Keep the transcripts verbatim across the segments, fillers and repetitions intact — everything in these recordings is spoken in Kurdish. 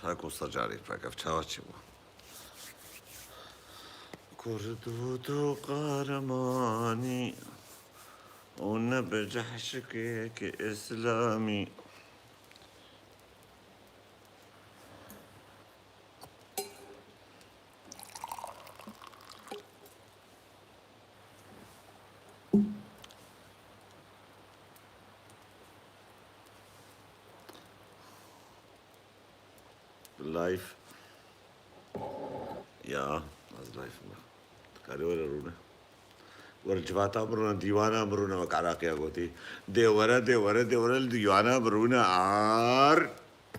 Heko secarî pek ev çawa çi bû? Kurd û tu qahremanî û ne bi cehşikê ki îslamî. Live. Ya, ez live me. Dikarî were rûne. Were civata min rûne, dîwana min rûne, wek Iraqiya gotî. Dê were, dê were, dê were, li dîwana min rûne, ar.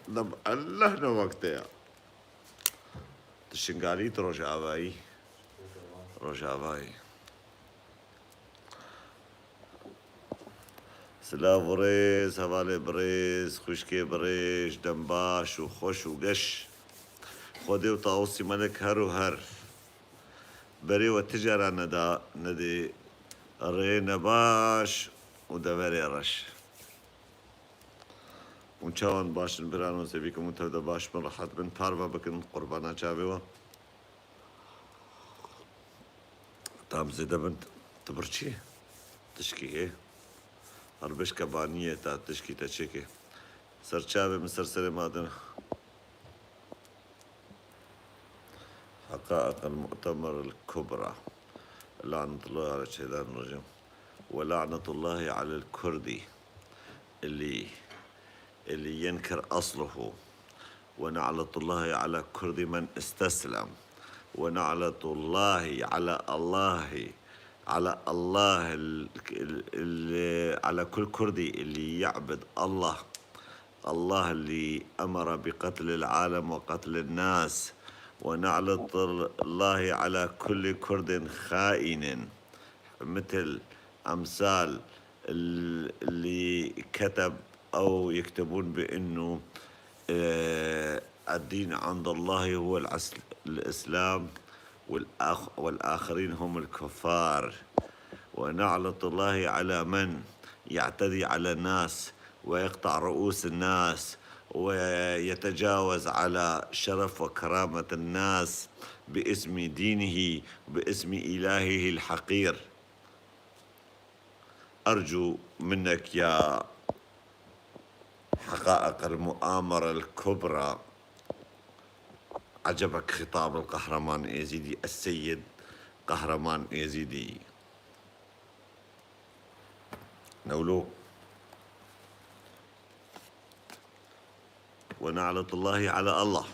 Deb Allah ne wekte ya. Tu Şingalî, tu Rojavayî. Rojavayî. Silav û rêz, hevalê birêz, xwişkê birêz, dem baş û xweş û geş. Xwedê û Tawusî Melik her û her. Berê we ti cara neda, nedê rê nebaş û deverê reş. Hûn çawan baş in birano, zêvî ku hûn tev de baş bin, rehet bin, parve bikin, qurbana çavê we. Tam zêde bin, tu birçî? Tişkî hê. Her bişke baniyê te, tişkî te çêkê. Ser çavê min, ser serê ma din. حقائق المؤتمر الكبرى. لعنة الله على الشيطان الرجيم. ولعنة الله على الكردي اللي، اللي ينكر أصله. ونعلة الله على كردي من استسلم. ونعلة الله على الله، على الله ال-، ال-، ال-، على كل كردي اللي يعبد الله. الله اللي أمر بقتل العالم وقتل الناس، ونعلة الله على كل كرد خائن مثل أمثال ال-، اللي كتب أو يكتبون بأنه، آه، الدين عند الله هو العس-، الإسلام، والآخ-، والآخرين هم الكفار. ونعلة الله على من يعتدي على الناس ويقطع رؤوس الناس ويتجاوز على شرف وكرامة الناس باسم دينه وباسم إلهه الحقير. أرجو منك يا حقائق المؤامرة الكبرى، عجبك خطاب القهرمان إيزيدي، السيد قهرمان إيزيدي. نولو. ونعلة الله على الله.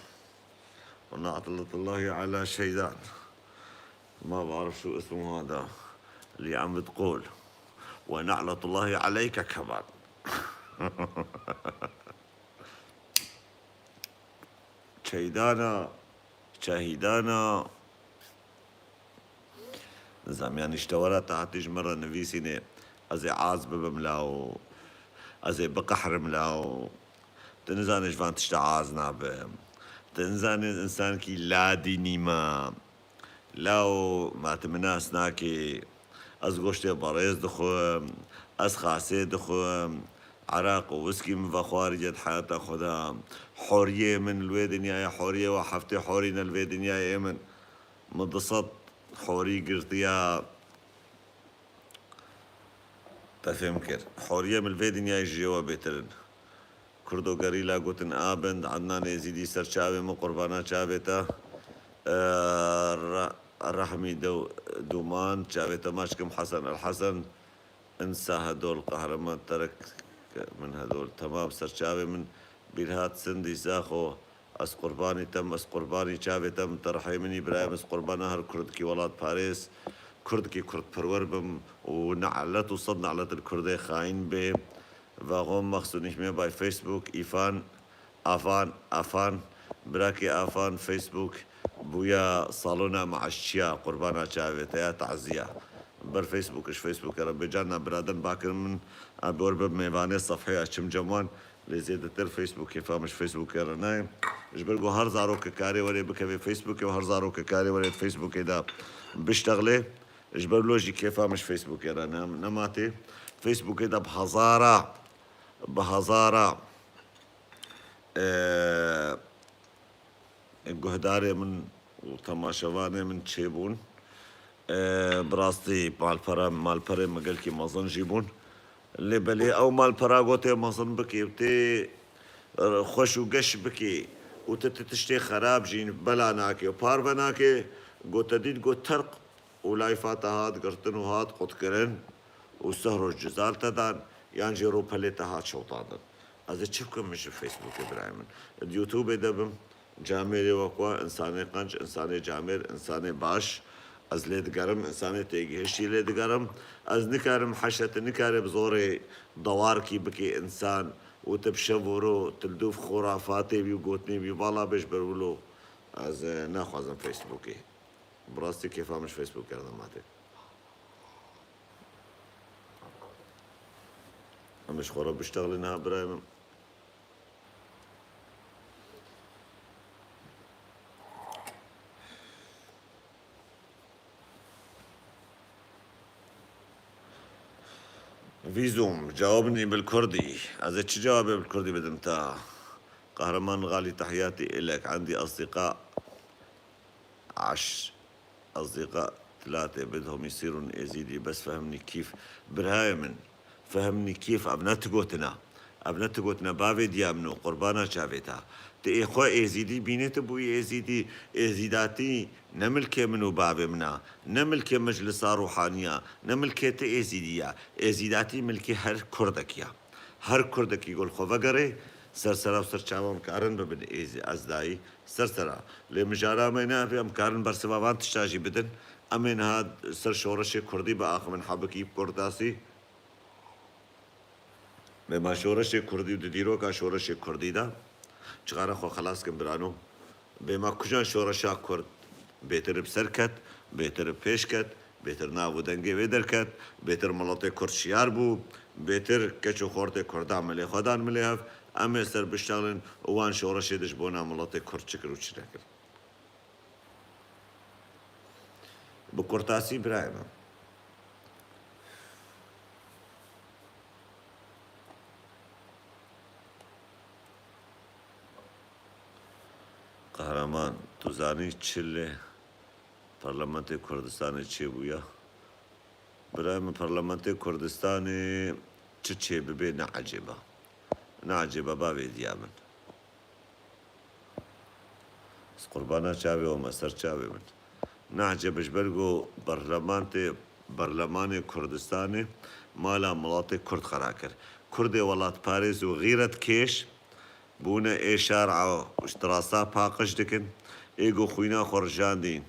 ونعلة الله على شيدان. ما بعرف شو اسمه هذا اللي عم بتقول. ونعلة الله عليك كمان. Çeydana, çehîdana. Nizam, yanî ji te were te hatî ji min re nivîsînê, ez ê az bibim law, ez ê biqehrim law. Tu nizanî ji van tişta az nabim. Tu nizanî insankî ladînî me. Law, ma tu min nas nakî. Ez goştê berêz dixwim, ez xasê dixwim, eraq û wiskî min vexwariye di heyata xwe de. Horiyê min li wê dinyayê, horiyê we heftê horî ne li vê dinyayê min. Min du sed horî girtiya. Te fêm kir. Horiyê min li vê dinyayê ji yê we bêtir in. Kurdo gerîla gotin a bin, Ednan Êzîdî ser çavê min, qurbana çavê te. E, Re-, Rehmî Dew-, Dûman, çavê te maç kim, Hesen El Hesen. Insa hedol qehreman terek min hedol. Temam ser çavê min. Bîrhat Sindî Zaxo. Ez qurbanî te me, ez qurbanî çavê te me, te rihê min î birayê min, ez qurbana her kurdkî welatparêz, kurdkî kurdperwer bim û ne'let û sed ne'let li kurdê xayîn bê. Ve xwe mexsûn îhmê bay Facebook, îfan, afan, afan, birakê afan, Facebook bûya salona me'eşçiya, qurbana çavê te ya, taziya. Ber Facebook, ji Facebook re bêcan na biraden bakir min, a bor bib mêvanê sefheya çim cem wan. Lê zêdetir Facebook kêfa min ji Facebookê re nayê. Ji ber ku her zarokê karê werê bikevê Facebookê û her zarokê karê werê di Facebookê de biştexlê, ji ber lo jî kêfa min ji Facebookê re ne-, nematê. Facebookê de bi hezara, bi hezara, e, guhdarê min û temaşevanê min çêbûn. E, bi rastî malpera, malperê min gelkî mezin jî bûn. Lê belê ew malpera got tê mezin bikê û tê, e, xweş û geş bikê û tu, tu tiştê xerab jî bela nake û parve nake, got te dît got terq û layfa te hat girtin û hat qutkirin û sih roj cizal te dan, yan jî rûpelê te hat şewtandin. Ez ê çi bikim min ji Facebookê birayê min? Di YouTubeê de bim, camêrê wek we, insanê qenc, insanê camêr, insanê baş, ez lê digerim, insanê têgihiştî lê digerim. Ez nikarim heşeti, nikarê bi zorê dewarkî bikê insan û tu bi şev û ro, tu li dûv xurafatê wî û gotinê wî vala bêj ber wilo. Ez, e, naxwazim Facebookê. Bi rastî kêfa min ji Facebook kerdin matê. Em ji xwe re biştexlin ha birayê min. Vîzûm, cewabinî bil kurdî. Ez ê çi cewabê bil kurdî bidim te? Qehreman Xalî, tehiyatî ilek, endî asdîqa. Aş, asdîqa, tilatê bidhum yisîrûn êzîdî, bes fehimnî kîf. Birayê min, fehimnî kîf, ev ne tu gotina. Ev ne tu gotina, bavê diya min û qurbana çavê te. Tu ê xwe êzîdî bînê, tu bûyî êzîdî, êzîdatî ne milkê min û bavê min a, ne milkê meclisa rûhaniya, ne milkê tu êzîdî ya. Êzîdatî milkê her kurdekî ya. Her kurdekî ku li xwe vegerê, ser sera û ser çavan karin bibin êzî, ezdayî, ser sera. Lê mijara me ne ev e, em karin bersiva van tişta jî bidin. Em ê niha ser şoreşê kurdî biaxivin hebikî bi kurtasî. Bê ma şoreşê kurdî û di dîroka şoreşê kurdî de çixana xwe xelas kin birano. Bê ma kujan şoreşa kurd bêtir bi ser ket, bêtir bi pêş ket, bêtir nav û dengê wê derket, bêtir miletê kurd şiyar bû, bêtir keç û xortê kurdan milê xwe dan milê hev, em ê ser biştalin û wan şoreşê de ji bona miletê kurd çi kir û çi nekir. Bi kurtasî birayê min. Qehreman, tu zanî çi li Parlamentê Kurdistanê çêbûya? Birayê min, Parlamentê Kurdistanê çi çêbibe ne ecêba. Ne ecêba bavê diya min. Ez qurbana çavê we me, ser çavê min. Ne ecêb ji ber ku berlemantê, berlemanê Kurdistanê mala miletê Kurd xera kir. Kurdê welatparêz û xîretkêş bûne ê şer'a û ji tirasa paqij dikin, ê ku xwîna xwe rijandîn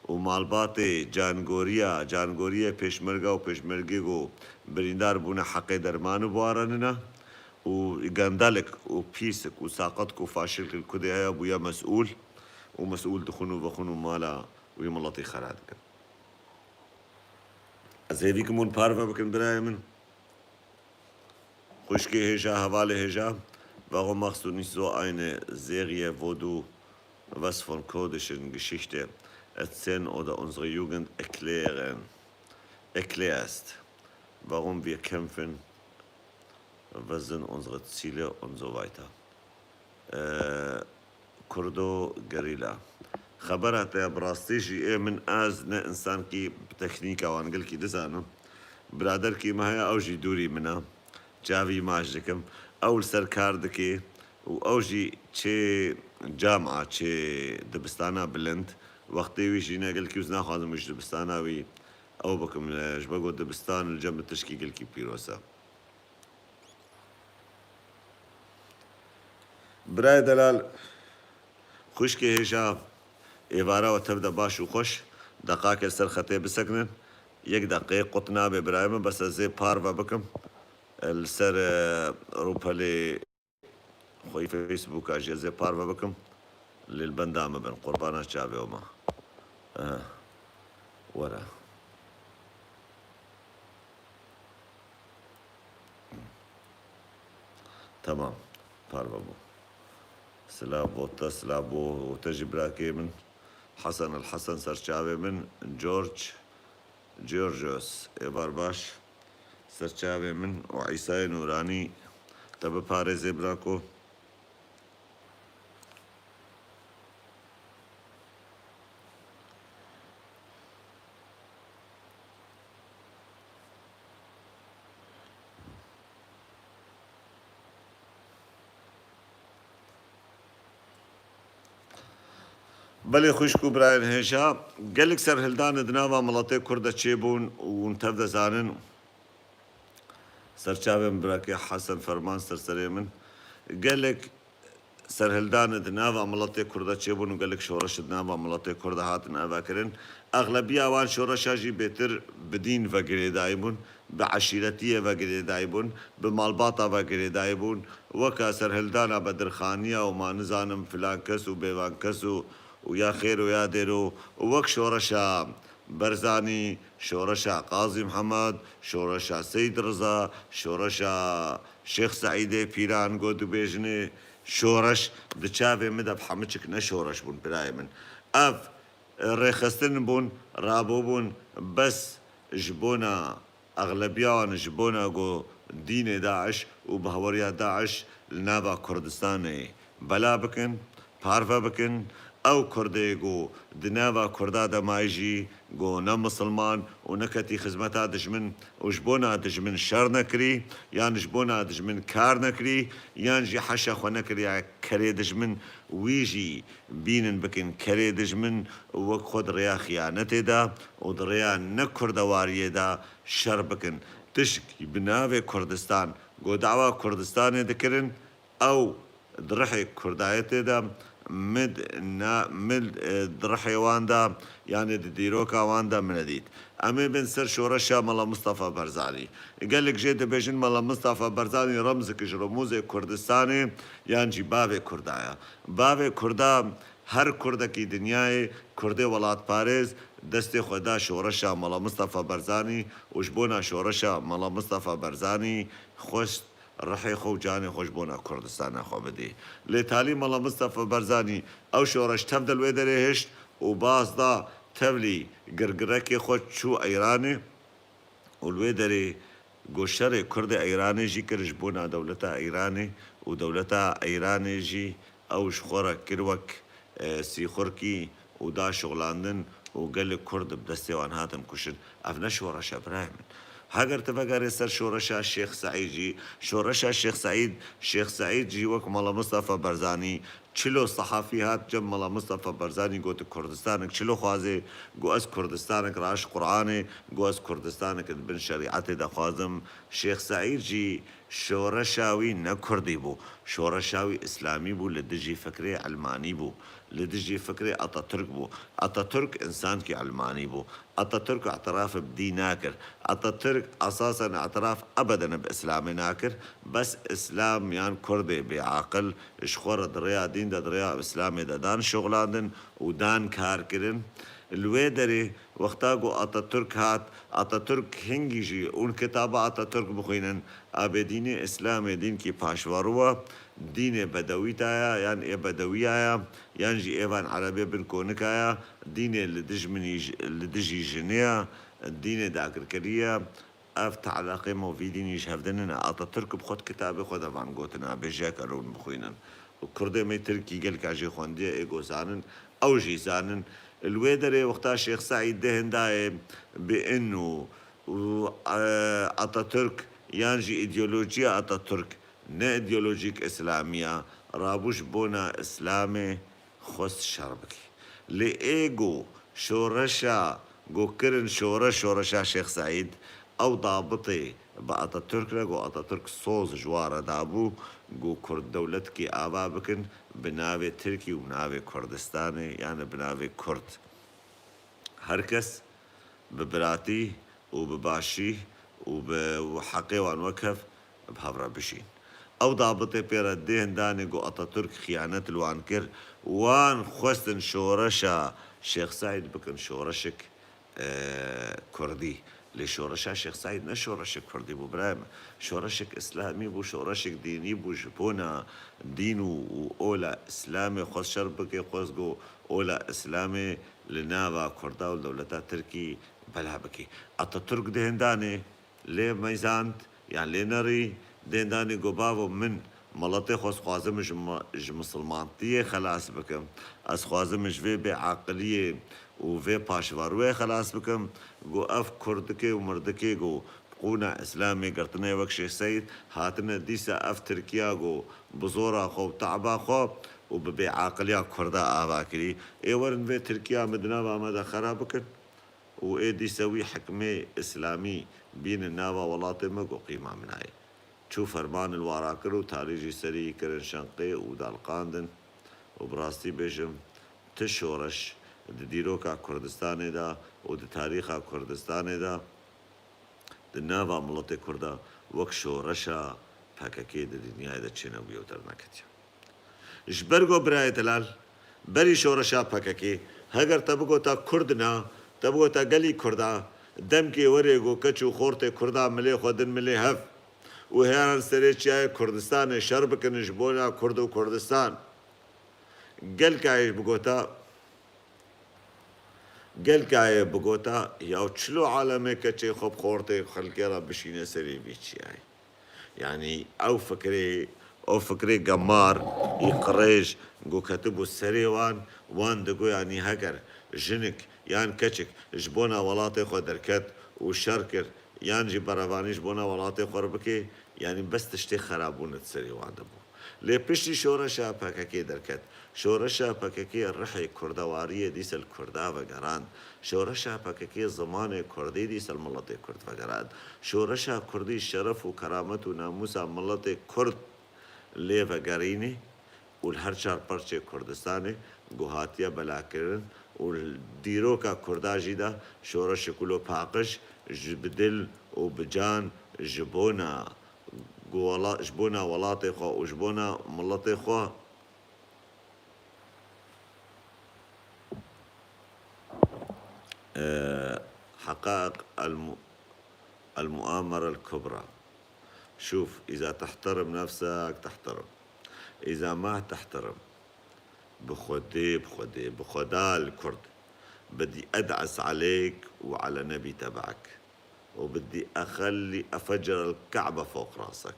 û malbatê cangoriya, cangoriyê pêşmerge û pêşmergê ku birîndar bûne heqê derman û biwaranina û gendelik û pîsik û saqetk û faşilk li kudê heye bûye mesûl û mesûl dixwin û vexwin û mala wî miletî xera dikin. Ez hêvî kim hûn parve bikin birayê min. Xwişkê hêja, hevalê hêja, warum machst du nicht so eine Serie, wo du was von kurdischen Geschichte erzählen oder unsere Jugend erklären, erklärst, warum wir kämpfen, was sind unsere Ziele und so weiter. Ee, Kurdo Gerîla. Xebera te ya bi rastî jî ê min, ez ne însankî bi teknîka wan gelkî dizanim. Biraderkî me heye, ew jî dûrî min e. Çavî maç dikim. Ew li ser kar dike û ew jî çê camia, çê dibistana bilind. Wextê wî jî ne gelkî, ez naxwazim ji dibistana wî ew bikim. Ji ber ku dibistan li cem min tişkî gelkî pîroz e. Birayê delal, xwişkê hêja, êvara we tev de baş û xweş, deqakê li ser xetê bisekinin. Yek deqeyê qut nabe birayê min, bes ez ê parve bikim. Li ser, e, rûpelê xweyî Facebooka jî ez ê parve bikim. Lê li benda min bin, qurbana çavê we me. Aha. Were. Tamam. Parve bû. Silav bo te, silav bo te jî birakê min. Hasan el Hasan ser çavê min. George, Georgios, êvar baş. Ser çavê min û Îsayê Nûranî te biparêzê birako. Belê xwişk û birayên hêja, gelek serhildanê di nava miletê Kurd de çêbûn û hûn tev de zanin. Serçavên birakê Hesen Ferman ser serê min. Gelek serhildanê di nava miletê Kurd de çêbûn û gelek şoreş di nava miletê Kurd de hatin avakirin. Exlebiya wan şoreşa jî bêtir bi dîn ve girêdayî bûn, bi eşîretiyê ve girêdayî bûn, bi malbata ve girêdayî bûn. Weke serhildana Bedirxaniya û ma nizanim filan kes û bêvan kes û, û ya xêr û ya dêro û wek şoreşa Berzanî, şoreşa Qazî Mihemed, şoreşa Seyîd Riza, şoreşa Şêx Seîdê Pîran, got dibêjinê şoreş di çavê min de bi hemû çik ne şoreş bûn birayê min. Ev, e, rêxistin bûn, rabûbûn bes ji bona exlebiya wan ji bona ku dînê DAIŞ û bahweriya DAIŞ li nava Kurdistanê bela bikin, parve bikin. Ew Kurdê ku di nava Kurda de mayî jî ku ne misilman û neketî xizmeta dijmin û ji bona dijmin şer nekirî, yan ji bona dijmin kar nekirî, yan jî heşa xwe nekiriye kerê dijmin, wî jî bînin bikin kerê dijmin û wek xwe di rêya xiyanetê de û di rêya nekurdewariyê de şer bikin. Tişkî bi navê Kurdistan, ku dawa Kurdistanê dikirin, ew di rihê kurdayetê de mid na-, mil, e, di rihê wan de, yanê di dîroka wan de min nedît. Em ê bên ser şoreşa Mela Mistefa Barzanî. Gelek jê dibêjin Mela Mistefa Barzanî remzik ji remûzê Kurdistanê yan jî bavê Kurda ye. Bavê Kurda, her Kurdekî dinyayê, Kurdê welatparêz destê xwe da şoreşa Mela Mistefa Barzanî û ji bona şoreşa Mela Mistefa Barzanî xwest rihê xwe û canê xwe ji bona Kurdistana xwe bidê. Lê talî Mela Mistefa Barzanî ew şoreş tev de li wê derê hişt û baz da tevlî girgirekê xwe çû Eyranê û li wê derê ku şerê Kurdê Eyranê jî kir ji bona dewleta Eyranê û dewleta Eyranê jî ew ji xwe re kir wek, e, sîxurkî û da şixulandin û gelek Kurd bi destê wan hatin kuştin. Ev ne şoreş e birayê min. Heger tu vegerê ser şoreşa Şêx Seîd jî, şoreşa Şêx Seîd, Şêx Seîd jî wek Mela Mistefa Barzanî, çilo sehafî hat cem Mela Mistefa Barzanî, got, Kurdistanek çilo xwazê, got, ez Kurdistanek raş Quranê, got, ez Kurdistanek di bin şerîetê de xwazim. Şêx Seîd jî şoreşa wî ne Kurdî bû, şoreşa wî Îslamî bû, li dijî fikrê Elmanî bû, li dijî fikrê Atatürk bû. Atatürk însankî Elmanî bû. Atatürk îtiraf bi dîn nakir. Atatürk esasen îtiraf ebeden bi Îslamê nakir. Bes Îslam yan Kurdê bêaqil ji xwe re di rêya dîn de, di rêya Îslamê de dan şixulandin û dan kar kirin. Li wê derê wexta ku Atatürk hat, Atatürk hingî jî hûn kitaba Atatürk bixwînin, a bê dînê Îslamê dînkî paşverû ye, dînê bedewîta ye, yan ê bedewîya ye, yan jî êvan erebê bin konika ye, dînê li dijminî ji-, li dijî jinê ye, dînê dagirkerî ye. Ev te'leqê me û vî dînî ji hev de nîne. Atatürk bi xwe di kitabê xwe de van gotin, a bê jiyek erûn bixwînin. Û Kurdê me Tirkî gelka jê xwendiye, ê ku zanin, ew jî zanin. Li wê derê wexta Şêx Seîd dê hindayê bi in û, û, e, Atatürk yan jî îdeolojiya Atatürk ne îdeolojîk Îslamî ya, rabû ji bona Îslamê xwest şer bikî. Lê ê ku şoreşa ku kirin şoreş, şoreşa Şêx Seîd, ew dabitê bi Atatürk re ku Atatürk soz ji wan re dabû ku Kurd dewletkî ava bikin bi navê Tirkî û navê Kurdistanê, yani bi navê Kurd. Her kes bi biratî û bi başî û bi heqê wan wek hev bi hev re bijîn. Ew dabitê pê re dê hindanê ku Atatürk xiyanet li wan kir, wan xwestin şoreşa Şêx Seîd bikin şoreşek, e, kurdî. Lê şoreşa Şêx Seîd ne şoreşek kurdî bû, birayê min. Şoreşek îslamî bû, şoreşek dînî bû, ji bona dîn û, û ola îslamê xwest şer bike, xwest ku ola îslamê li nava Kurda û dewleta Tirkî bela bike. Atatürk dê hindanê lê meyzand, yan lê nerî, dê hindanê got, bavo, min miletê xwe, ez xwazim ji mi-, ji misilmantiyê xelas bikim. Ez xwazim ji vê bêaqiliyê û vê paşverûyê xelas bikim. Got, ev kurdikê û mirdikê, got, bi Qûna Îslamê girtine wek Şêx Seîd, hatine dîsa ev Tirkiya ku bi zora xwe û te'ba xwe û bi bêaqiliya Kurda ava kirî. Ê werin vê Tirkiya me di nava me de xera bikin û ê dîsa wî hikmê Îslamî bînin nava welatê me ku qîma min nayê. Çû ferman li wara kir û talî jî serî kirin şenqê û daliqandin û bi rastî bêjim, ti şoreş di dîroka Kurdistanê de û di tarîxa Kurdistanê de di nava miletê Kurda wek şoreşa P K K di dinyayê de çênebûye û derneketiye. Ji ber ku birayê delal, berî şoreşa P K K, heger te bigota Kurd na, te bigota gelî Kurda, demkê werê ku keç û xortê Kurda milê xwe din milê hev û heyanan serê çiyayê Kurdistanê şer bikin ji bona Kurd û Kurdistan. Gelkayê bigota, gelkayê bigota, yaw çilo alemê keçê xwe bi xortê xelkê re bişîne serê vî çiyayê. Yanî ew fikrê, ew fikrê gemar û qirêj ku ketibû serê wan, wan digo, yanî heger jinik yan keçik ji bona welatê xwe derket û şer kir, yan jî berevanî ji bona welatê xwe re bike, yanî bes tiştê xerabûn di serê wan de bû. Lê piştî şoreşa P K K derket. Şoreşa P K K rihê kurdewariyê dîsa li Kurda vegerand. Şoreşa P K K zimanê kurdî dîsa li miletê kurd vegerand. Şoreşa kurdî şeref û keramet û namûsa miletê kurd lê vegerînê û li her çar parçeyê Kurdistanê ku hatiye belakirin û li dîroka kurda jî de şoreşê ku lo paqij ji bi dil û bi can ji bona ku wela-, ji bona welatê xwe û ji bona miletê xwe. Eee, heqaiq el-, المؤامرة الكبرى. شوف، إذا تحترم نفسك تحترم، إذا ما تحترم، بخدي، بخدي، بخدال الكرد، بدي أدعس عليك وعلى نبي تبعك، وبدي أخلي أفجر الكعبة فوق راسك.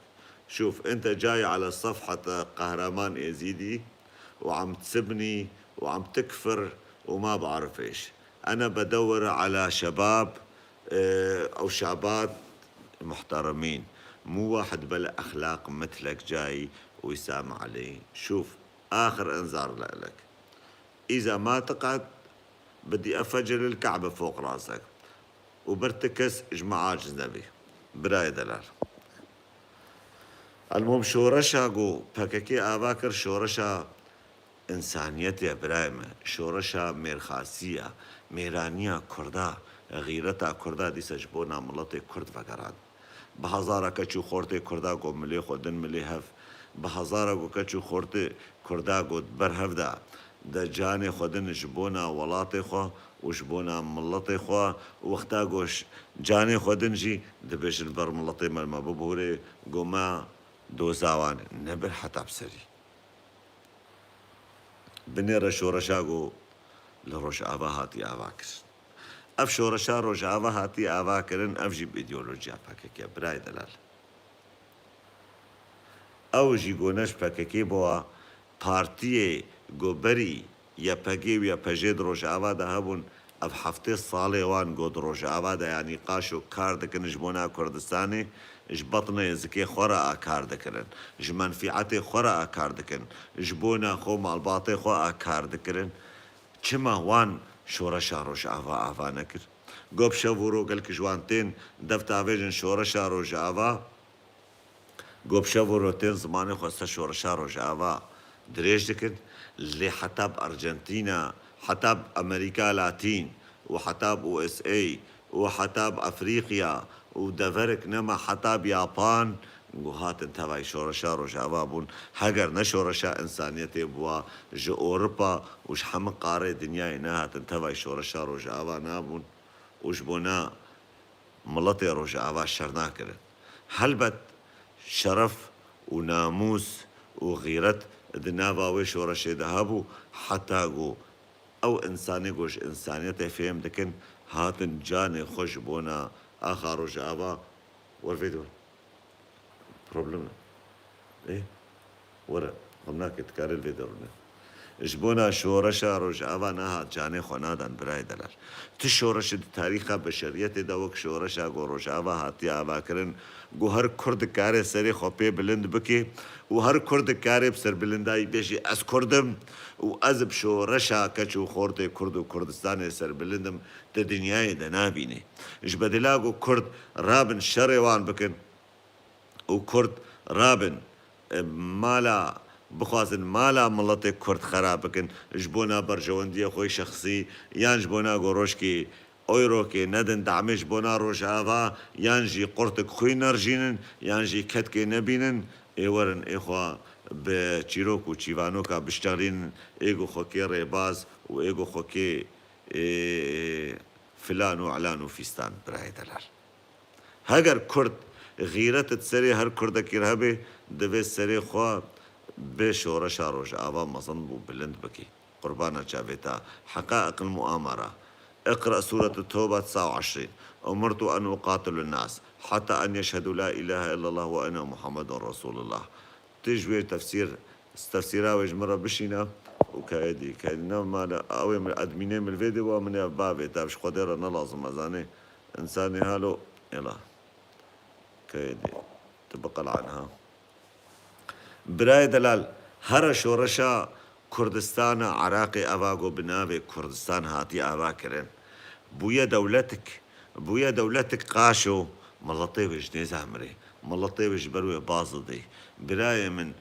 شوف، أنت جاي على صفحة قهرمان إيزيدي وعم تسبني وعم تكفر وما بعرف إيش. أنا بدور على شباب، آه، أو شابات محترمين، مو واحد بلا أخلاق مثلك جاي ويسام علي. شوف، آخر إنذار لإلك. إذا ما تقعد، بدي أفجر الكعبة فوق راسك. وبرتكس جماعة أجنبي. براي دلال. المهم، şoreşa ku P K K ava kir, şoreşa însaniyetê ye, birayê me. Şoreşa mêrxasî ye, mêraniya Kurda, xîreta Kurda dîsa ji bona miletê Kurd vegerand. Bi hezara keç û xortê Kurda ku milê xwe din milê hev. Bi hezara ku keç û xortê Kurda ku ber hev de, de canê xwe din ji bona welatê xwe û ji bona miletê xwe, wexta ku ş-, canê xwe din jî dibêjin ber miletê me, me bibûrê, ku me doza wan e. Ne bir heta bi serî. Binêre şoreşa ku li Rojava hatiye ava kirin. Ev şoreşa Rojava hatiye ava kirin, ev jî bi îdeolojiya P K K, birayê delal. Ew jî ku ne ji P K K bû, partiyê ku berî Y P G û Y P J di Rojava de hebûn, ev heftê salê wan ku di Rojava de ya nîqaşo kar dikin ji bona Kurdistanê, ji betnê zikê xwe re a kar dikirin, ji menfîetê xwe re a kar dikin, ji bona xwe û malbatê xwe a kar dikirin. Çima wan şoreşa Rojava ava nekir? Gop şev û ro gelek ji wan tên dev tavêjin şoreşa Rojava, gop şev û ro tên zimanê xwe ser şoreşa Rojava dirêj dikin, lê heta bi Arjantîna, heta bi Amerîka Latîn û heta bi U S A û heta bi Efrîqya û deverek nema heta bi Yapan, ku hatin tevayî şoreşa Rojava bûn. Heger ne şoreşa însaniyetê bûa, ji Ewropa û ji hemî qarê dinyayê nehatin tevayî şoreşa Rojava nabûn û ji bona miletê Rojava şer nakirin. Helbet şeref û namûs û xîret di nava wê şoreşê de hebû, heta ku ew însanê ku ji însaniyetê fêm dikin, hatin canê xwe ji bona axa Rojava. Wer vê de problem e. Ê, were, xem nake, dikarê li vê de rûne. Ji bona şoreşa Rojava nehat canê xwe nadan birayê delal. Tu şoreşê di tarîxa beşeriyetê de wek şoreşa ku Rojava hatiye avakirin, ku her Kurd dikare serê xwe pê bilind bike û her Kurd dikare bi serbilindayî bêjî ez Kurd im û ez bi şoreşa keç û xortê Kurd û Kurdistanê serbilind im, di dinyayê de nabînî. Ji bedela ku Kurd rabin şerê wan bikin, û Kurd rabin, e, mala, bixwazin mala miletê Kurd xera bikin, ji bona berjewendiyê xwe şexsî, yan ji bona gorojkê, oyrokê nedin damê ji bona Rojava, yan jî qurtik xwîn nerjînin, yan jî ketkê nebînin, ê werin ê xwe bi çîrok û çîvanoka bişterînin, ê ku xwekê rêbaz û ê ku xwekê, ê, filan û elan û fîstan, birayê delal. Heger Kurd xîret di serê her Kurdekî re hebe, divê serê xwe bi şoreşa Rojava mezin û bilind bike. Qurbana çavê te. Heqa eqil muamara. اقرأ سورة التوبة تسعة وعشرين. أمرت أن أقاتل الناس حتى أن يشهدوا لا إله إلا الله وأن محمد رسول الله. Tu ji wê tefsîr, tefsîra wê ji min re bişîne û kayedî, kayedî ne male, ew ê min edmînê min vê dê wa min ya bavê te, ji Xwedê re ne lazim ez anê. Însanê halo, êla. Kayedî. Tu biqelan ha. Birayê delal, here şoreşa Kurdistana Iraqê eva ku bi navê Kurdistan hatiye ava kirin, bûye dewletik, bûye dewletik qaşo, miletê wê ji nêza mirê, miletê wê ji ber wê baz didê. Birayê min,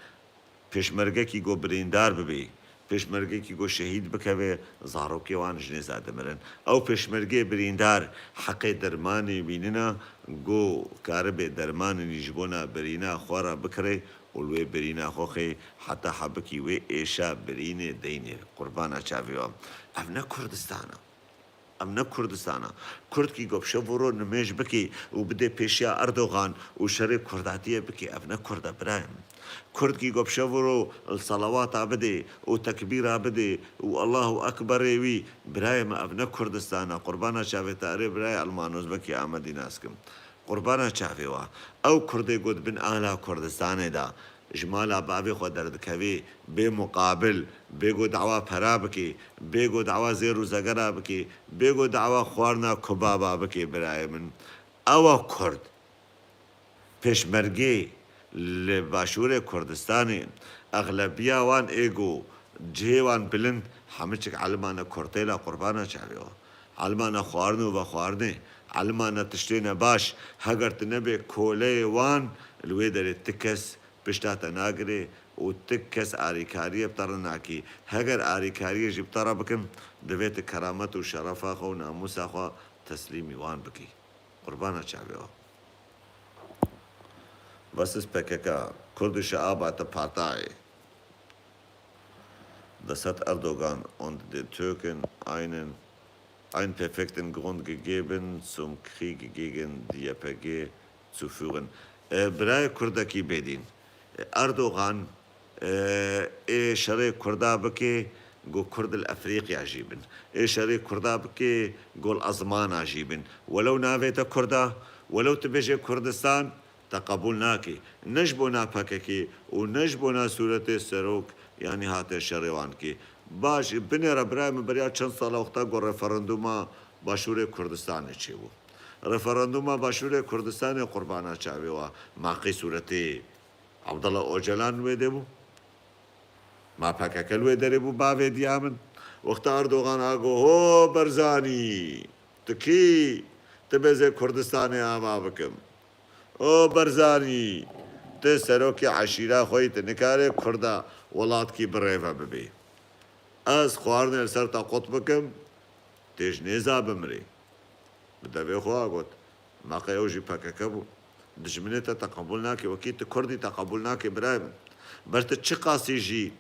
pêşmergekî ku birîndar bibê, pêşmergekî ku şehîd bikeve, zarokê wan ji nêza dimirin. Ew pêşmergê birîndar heqê dermanê wî nina, ku karibe dermanê wî ji bona birîna xwe re bikire û li wê birîna xwe xê heta hebikî wê êşa birînê deynê. Qurbana çavê wan. Ev ne Kurdistan e. Ev ne Kurdistan e. Kurdkî ku bi şev û ro nimêj bike û bide pêşiya Erdogan û şerê Kurdatiyê bike, ev ne Kurd e, birayê min. Kurdkî ku bi şev û ro li selawata bide û tekbîra bide û Allahu Ekberê wî, birayê min, ev ne Kurdistan e. Qurbana çavê te, erê birayê Elman Ozbekî Amedî nas kim. Qurbana çavê wa. Ew Kurdê ku di bin ala Kurdistanê de ji mala bavê xwe derdikevî, bê muqabil, bê ku dawa pera bikî, bê ku dawa zêr û zegera bikî, bê ku dawa xwarina kubaba bikî, birayê min. Ewa Kurd. Pêşmergê li Başûrê Kurdistanê, exlebiya wan ê ku cihê wan bilind, hemiçik elimane kurtêla, qurbana çavê wan. Elimane xwarin û vexwarinê, elimane tiştê ne baş, heger tu nebê koleyê wan, li wê derê ti kes pişta te nagirê û ti kes arîkariyê bi te re nakî. Heger arîkariyê jî bi te re bikin, divê tu keramet û şerefa xwe û namûsa xwe teslîmî wan bikî. Qurbana çavê wan. Was ist P K K? Kurdische Arbeiterpartei. Das hat Erdogan und die Türken einen, einen perfekten Grund gegeben, zum Krieg gegen die Y P G zu führen. E, birayê Kurdekî bêdîn. E, Erdogan, e, ê şerê Kurda bike, ku Kurd li Efrîqya jî bin. Ê şerê Kurda bike, ku li ezmana jî bin. Welew navê te Kurda, welew tu bêjê Kurdistan, te qebûl nake. Ne ji bona P K K û ne ji bona sûretê serok, yanî hate şerê wan dike. Baş, binêre birayê min, beriya çend sala wexta ku referanduma Başûrê Kurdistanê çêbû. Referanduma Başûrê Kurdistanê qurbana çavê wa, ma qey sûretê Abdullah Ocalan wê de bû? Ma P K K li wê derê bû bavê diya min? Wexta Erdogan a got, ho Berzanî, tu kî? Tu bêzê Kurdistanê ava bikim. O Berzanî, tu serokê eşîra xwe yî, tu nikarê Kurda welatkî birêve bibî. Ez xwarinê li ser te qut bikim, tê ji nêza bimirî. Bi devê xwe a got, ma qey ew jî P K K bû. Dijminê te te qebûl nake, wekî tu Kurdî te qebûl nake birayê min. Ber tu çiqasî jî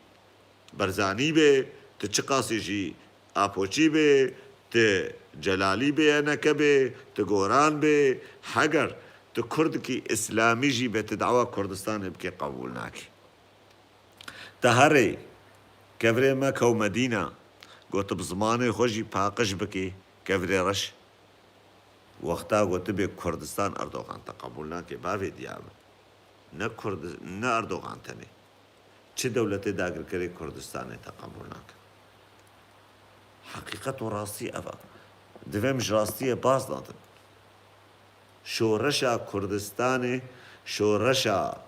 Berzanî bê, tu çiqasî jî Apoçî bê, tu Celalî bê, E N K bê, tu Goran bê, heger tu Kurdikî Îslamî jî bê, tu dawa Kurdistanê bikê qebûl nake. Te herê, kevirê Meke û Medîna, got bi zimanê xwe jî paqij bikê, kevirê reş. Wexta gotibê Kurdistan, Erdogan te qebûl nake, bavê diya min. Ne Kurd, ne Erdogan tenê. Çi dewletê dagirkerê Kurdistanê te qebûl nakin. Heqîqet û rastî ev e. Divê em ji rastiyê baz nadin. Şoreşa Kurdistanê, şoreşa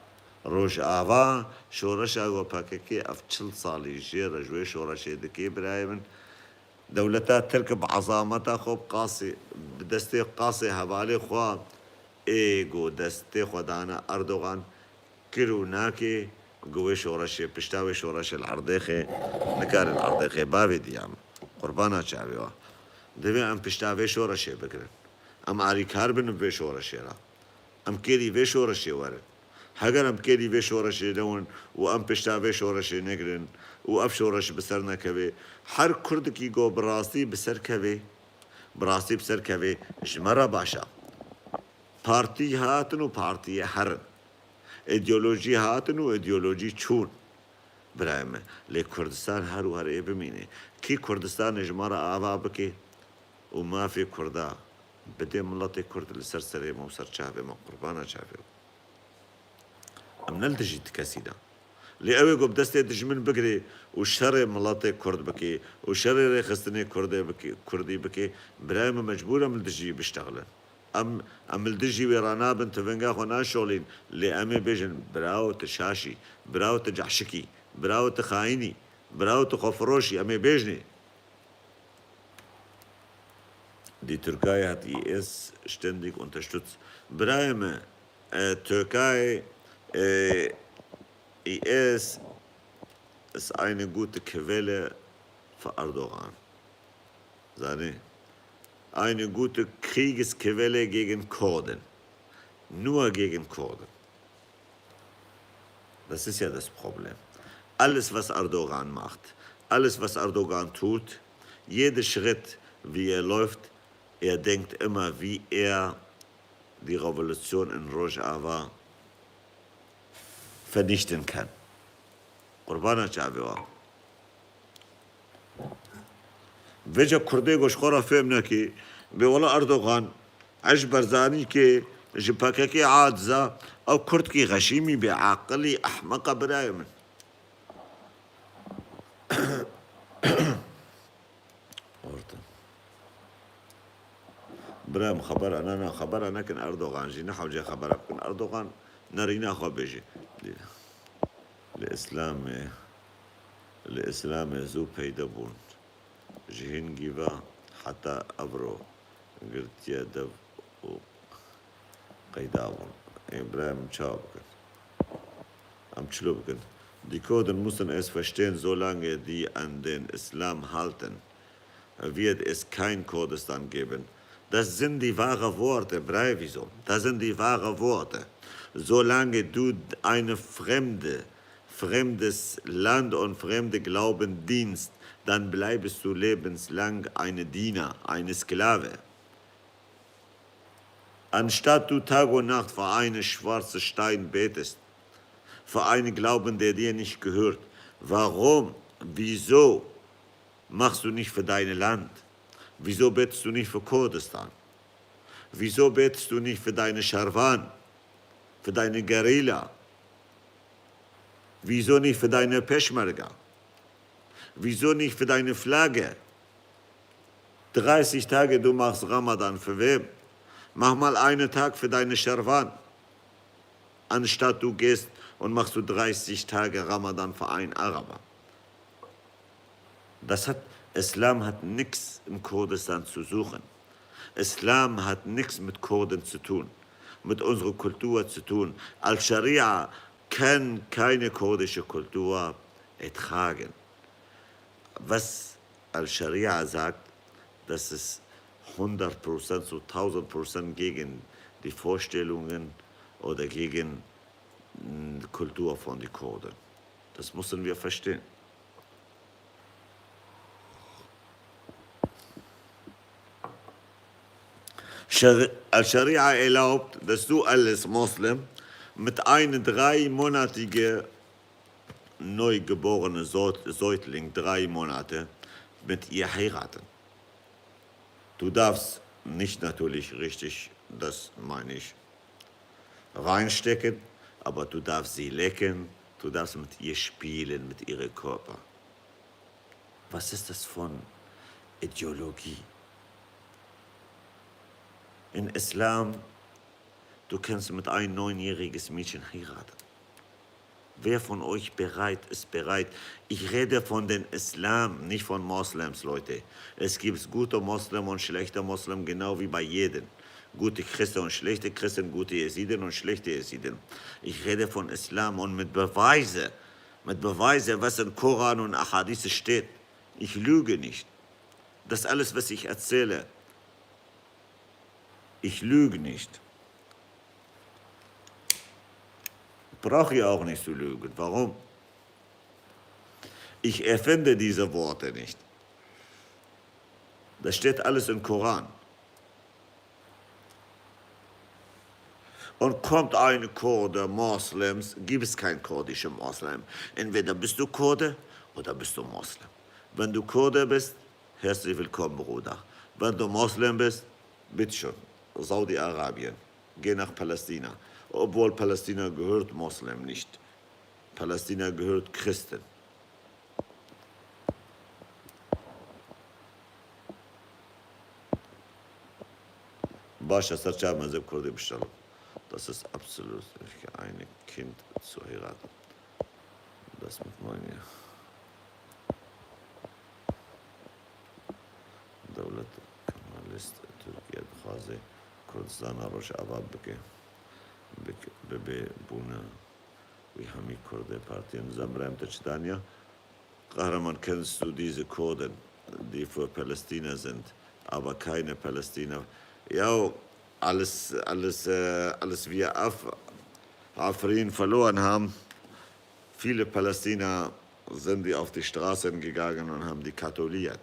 Rojava, şoreşa ku P K K ev çil salî jê re ji wê şoreşê dikê birayê min. Dewleta Tirk bi ezameta xwe, bi qasê, bi destê qasê hevalê xwe ê ku destê xwe dane Erdogan, kir û nakê ku wê şoreşê, pişta wê şoreşê li erdêxê, nikare li erdêxê bavê diya min. Qurbana çavê we. Divê em pişta vê şoreşê bigirin. Em alîkar bin bi vê şoreşê re. Em kêrî vê şoreşê werin. Heger em kêrî vê şoreşê newin û em pişta vê şoreşê negirin û ev şoreş bi ser nekeve, her Kurdikî ku bi rastî bi ser keve, bi rastî bi ser keve, ji me re baş e. Partî hatin û partiyê herin. Îdeolojî hatin û îdeolojî çûn. Birayê me, lê Kurdistan her û her ê bimîne. Kî Kurdistanê ji me re ava bike û mafê Kurda bide miletê Kurd, li ser serê me û ser çavê me, qurbana çavê we. Em ne li dijî ti kesî ne. Lê ew ê ku bi destê dijmin bigirê û şerê miletê Kurd bike û şerê rêxistinê Kurdê bike, Kurdî bike, birayê me, mecbûr em li dijî biştexilin. Em, em li dijî wê ranabin, tivinga xwe naşolîn, lê em ê bêjin, birawo tu şaş î, birawo tu cehşik î, birawo tu xayîn î, birawo tu xwefiroş î, em ê bêjinê. Die Türkei hat I S ständig unterstützt. Birayê me, e, Türkei, e, I S ist eine gute Quelle für Erdogan. Zanî? Eine gute Kriegsquelle gegen Kurden. Nur gegen Kurden. Das ist ja das Problem. Alles, was Erdogan macht, alles, was Erdogan tut, jeder Schritt, wie er läuft, er denkt immer, wie er die Revolution in Rojava vernichten kann. Qurbana çavê we. Vêca Kurdê ku ji xwe re fêm nekî, bê wela Erdogan, eş Barzanî kê, ji P K K aciz e, ew Kurdkî xeşîmî, bêaqilî, ehmeq e, birayê min. Orta. Birayê min, xebera, na, na, xebera nekin Erdogan jî, ne hewce xebera bikin Erdogan, nerîna xwe bêje. Li Îslamê, li Îslamê zû peyde bûn. Ji hingî ve heta evro girtiye dev û qeyda bûn. Ê, birayê min, çawa bikin? Em çilo bikin? Die Kurden müssen es verstehen, solange die an den Islam halten, wird es kein Kurdistan geben. Das sind die wahre Worte, birayê Wîzo. Das sind die wahre Worte. Solange du eine fremde, fremdes Land und fremde Glauben dienst, dann bleibst du lebenslang eine Diener, eine Sklave. Anstatt du Tag und Nacht für einen schwarzen Stein betest, für einen Glauben, der dir nicht gehört, warum, wieso machst du nicht für dein Land? Wieso betest du nicht für Kurdistan? Wieso betest du nicht für deine Scherwan, für deine Guerilla? Wieso nicht für deine Peschmerga? Wieso nicht für deine Flagge? Dreißig Tage, du machst Ramadan für wem? Mach mal einen Tag für deine Scherwan, anstatt du gehst und machst du dreißig Tage Ramadan für einen Araber. Das hat, Islam hat nichts in Kurdistan zu suchen. Islam hat nichts mit Kurden zu tun, mit unserer Kultur zu tun. Al-Scharia kann keine kurdische Kultur ertragen. Was Al-Scharia sagt, das ist hundert Prozent zu tausend Prozent gegen die Vorstellungen oder gegen, mm, Kultur von den Kurden. Das müssen wir verstehen. Schar-, Al-Scharia erlaubt, dass du als Moslem mit einem dreimonatige neugeborene Säut-, Säugling, drei Monate, mit ihr heiraten. Du darfst nicht natürlich richtig, das meine ich, reinstecken, aber du darfst sie lecken, Du darfst mit ihr spielen, mit ihre Körper. Was ist das von Ideologie? In Islam, du kannst mit ein neunjähriges Mädchen heiraten. Wer von euch bereit ist, bereit. Ich rede von den Islam, nicht von Moslems, Leute. Es gibt gute Moslem und schlechte Moslem, genau wie bei jedem. Gute Christen und schlechte Christen, gute Jesiden und schlechte Jesiden. Ich rede von Islam und mit Beweise, mit Beweise, was im Koran und Ahadith steht. Ich lüge nicht. Das alles, was ich erzähle, ich lüge nicht. Brauche ich auch nicht zu lügen. Warum? Ich erfinde diese Worte nicht. Das steht alles im Koran. Und kommt ein Kurde, Moslems, gibt es kein kurdische Moslem. Entweder bist du Kurde oder bist du Moslem. Wenn du Kurde bist, herzlich willkommen, Bruder. Wenn du Moslem bist, bitteschön, Saudi-Arabien, geh nach Palästina. Obwohl Palästina gehört Moslem nicht. Palästina gehört Christen. Baş e, ser çav mezheb Kurdî biştel. Das ist absolut nicht ein Kind zu heiraten. Das mit meine. Dewlet Kemalist Tirkiye dixwaze Kurdistana rojava bike. Bik-, bibe bûne wî hemî Kurdê partiyên Zemrem te çi daniya? Kahraman, kennst du diese Kurden, die für Palästina sind, aber keine Palästina? Ja, als, als, äh, als wir Af-, Afrin verloren haben, viele Palästina sind die auf die Straßen gegangen und haben die gratuliert.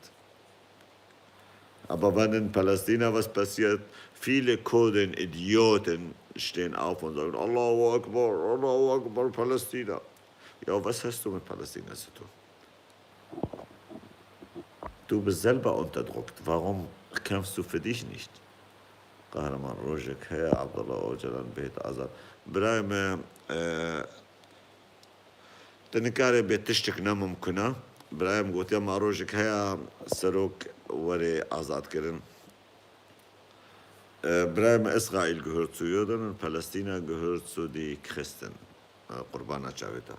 Aber wenn in Palästina was passiert, viele Kurden, Idioten, stehen auf und sagen: "Allahu Akbar, Allahu Akbar, Palästina." Ja, was hast du mit Palästina zu tun? Du bist selber unterdrückt. Warum kämpfst du für dich nicht? Kahraman, rojek heye Abdullah Ocalan bihêt azad. Birayê me, e, tu nikarê bê tiştik ne mimkun e. Birayê min gotiye ma rojek heye serok were azad kirin. E, birayê me Israel gehört zu Juden und Palästina gehört zu die Christen. Qurbana çavê te.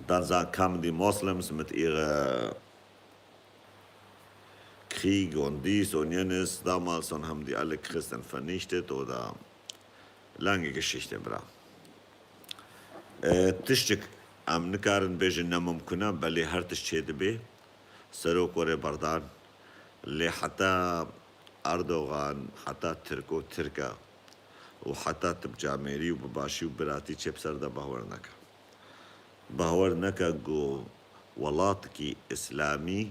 Dann sagen, kamen die Moslems mit ihrer Krieg und dies und jenes damals und haben die alle Christen vernichtet oder lange Geschichte, bra. E, tiştik em nikarin bêjin ne mimkun e, belê her tişt çêdibe. Serok were berdan. Lê heta Erdogan, heta Tirko Tirk e û heta tu bi camêrî û bi başî û biratî çê bi ser de bahwer neke. Bahwer neke ku welatekî îslamî,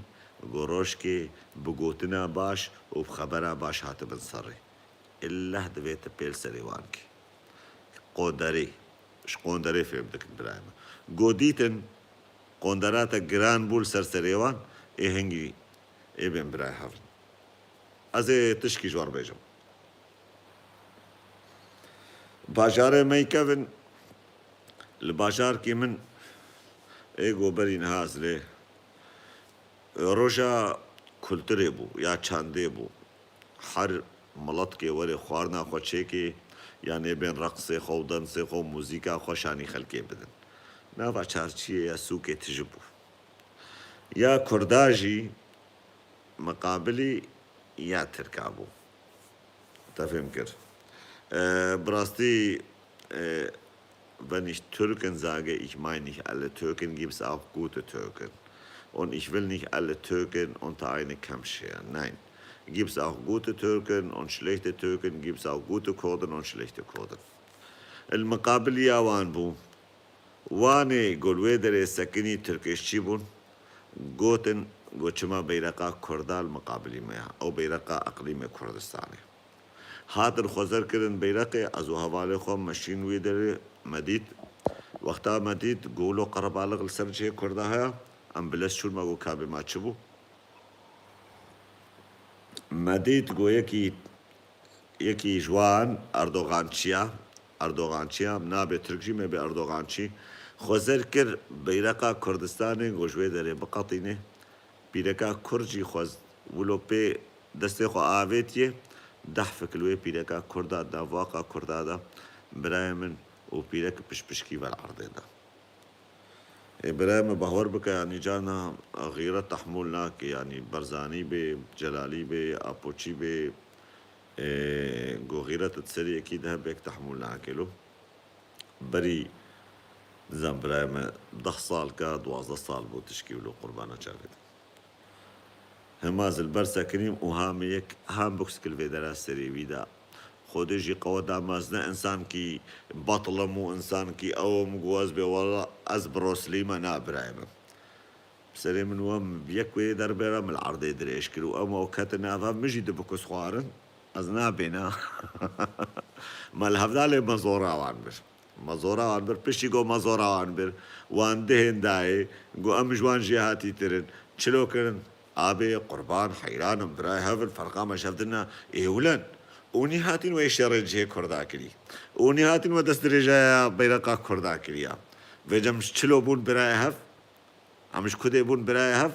ku rojkê bi gotina baş û bi xebera baş hatibin serê. Îllah divê tu pêl serê wan kî. Qonderê. Ji qonderê fêm dikin birayê min. Go dîtin qondera te giran bû li ser serê wan, ê hingî ê bên birayê hev in. Ez ê tişkî ji wan bêjim. Bajarê me yî kevin, li bajarkî min ê goberî niha ez lê roja kulturê bû ya çandê bû. Her miletkê were xwarina xwe çêkê, yan ê bên reqsê xwe û densê xwe û muzîka xwe şanî xelkê bidin. Nava çarçiyê ya sûkê tije bû. Ya Kurda jî miqabilî ya Tirka bû. Te fêm kir. E, bi rastî, e, Wenn ich Türken sage, ich meine nicht alle Türken, gibt's auch gute Türken. Und ich will nicht alle Türken unter eine Kamm scheren. Nein. Gibt's auch gute Türken und schlechte Türken, gibt's auch gute Kurden und schlechte Kurden. El miqabil ya wan bû. Wanê ku li wê derê sekinî Tirkêşçî bûn, gotin ku çima beyreqa Kurda li miqabilî me ya. Ew beyreqa eqlîmê Kurdistanê. Hatin xwezer kirin beyreqê, ez û hevalê xwe me şîn wî derê me dît. Wexta me dît, gûl û qerebalix li ser cihê Kurda heye, em bi lez çûn, me got, "Kabê ma çi bû?" Me dît ku yekî, yekî ji wan Erdogan çiya, Erdogançî ya, nabe Tirk jî, me bê Erdogançî. Xwezer kir beyreqa Kurdistanê, got ji wê derê biqetîne. Pîreka Kurd jî xwest wilo pê destê xwe avêtiye. Dehfik li wê pîreka Kurda da, vaqa Kurda da, birayê min, û pîrek pişpişkî ve li erdê da. Ê, birayê min, bahwer bike, yanî carna xîret tehmûl nake, yanî Barzanî bê, Celalî bê, Apoçî bê, ê, ku xîret di serî yekî de hebe, yek tehmûl nake lo. Berî, nizam birayê me, deh sal ka, duwazdeh sal bû tişkî wilo qurbana çavê de. Hema ez li ber sekinîm û ha min yek, ha min biksikil vê dera serê wî da. Xwedê jî qeweta me, ez ne însankî betil im û însankî ew im ku ez bê wela ez Bruce Lee me, na birayê min. Serê min we, min bi yek wê derbê re min li erdê dirêj kir û em ew ketin nav hev, min jî dibikuz xwarin. Ez nabêna. Me li hevda lê me zora wan bir. Me zora wan bir, piştî ku me zora wan bir, wan dihên dayê, got em ji wan jêhatîtir in. Çilo kirin? Abê qurban, heyran im, birayê hev in, ferqa me ji hev dina êwlen. Û nî hatin wê şerê cihê Kurda kirî. Û nî hatin we destdirêjaya beyreqa Kurda kiriya. Vêca em ji çilo bûn birayê hev? Em ji kudê bûn birayê hev?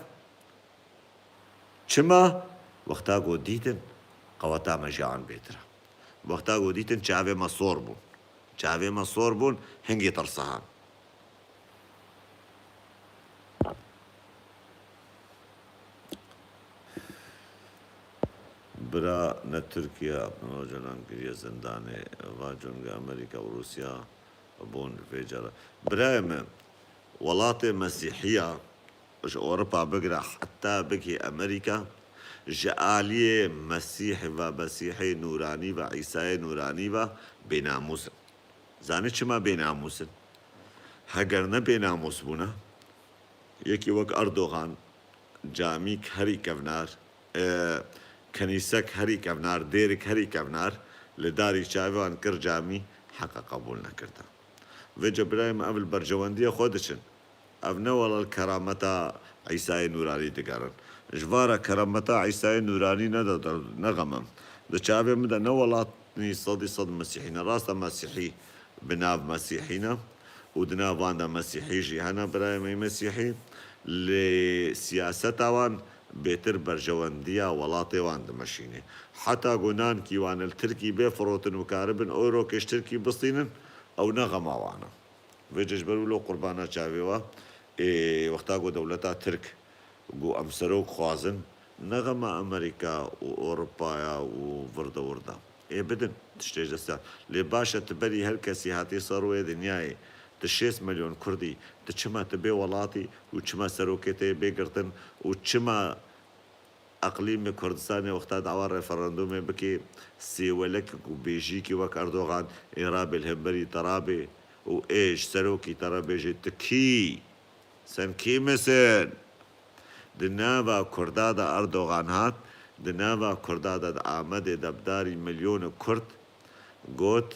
Çima? Wexta ku dîtin qeweta me ji an bêtir e. Wexta ku dîtin çavê me sor bûn. Çavê me sor bûn, hingî tirsihan. Bira ne Tirkiye, Abdullah Ocalan kiriye zindanê, va cunga Amerîka û Rûsya bûn vê cara. Birayê me, welatê Mesîhiya, ji Ewropa bigire heta bigihî Amerîka, ji aliyê Mesîh ve, Mesîhê Nûranî ve, Îsayê Nûranî ve bênamûs in. Zanî çima bênamûs in? Heger ne bênamûs bûna, yekî wek Erdogan, camîk herî kevnar, e, kenîsek herî kevnar, dêrik herî kevnar, li darî çavê wan kir camî, heqa qebûl nekirda. Vêca birayê min, ev li berjewendiya xwe diçin. Ev ne wela li kerameta Îsayê Nûranî digerin. Ji vara kerameta Îsayê Nûranî ne de, ne xem im. Di çavê min de ne welatî sedî sed Mesîhî ne. Rast e, Mesîhî bi nav Mesîhî ne û di nav wan de Mesîhî jî hene, birayê me yê Mesîhî. Lê siyaseta wan bêtir berjewendiya welatê wan dimeşîne. Heta ku nankî wan li Tirkî bê firotin û karibin ew rokê ji Tirkî bistînin, ew ne xema wan e. Vêca ji ber wilo qurbana çavê we, ê, wexta ku dewleta Tirk got em serok xwazin, ne xema Amerîka û Ewropaya û vir de wir de. Ê, bidin, tiştê ji dest yan. Lê baş e, tu berî her kesî hatî ser rûyê dinyayê, tu şêst milyon Kurdî, tu çima tu bê welatî û çima serokê te yê bê girtin û çima Eqlîmê Kurdistanê wexta dawa referandumê bike, sêwelek û bêjîkî wek Erdogan ê rabê li hemberî te rabê û ê ji serokî te re bêje, tu kî? Sen kî misin? Di nava Kurda de Erdogan hat, di nava Kurda de di Amedê de bi darî milyonê Kurd got,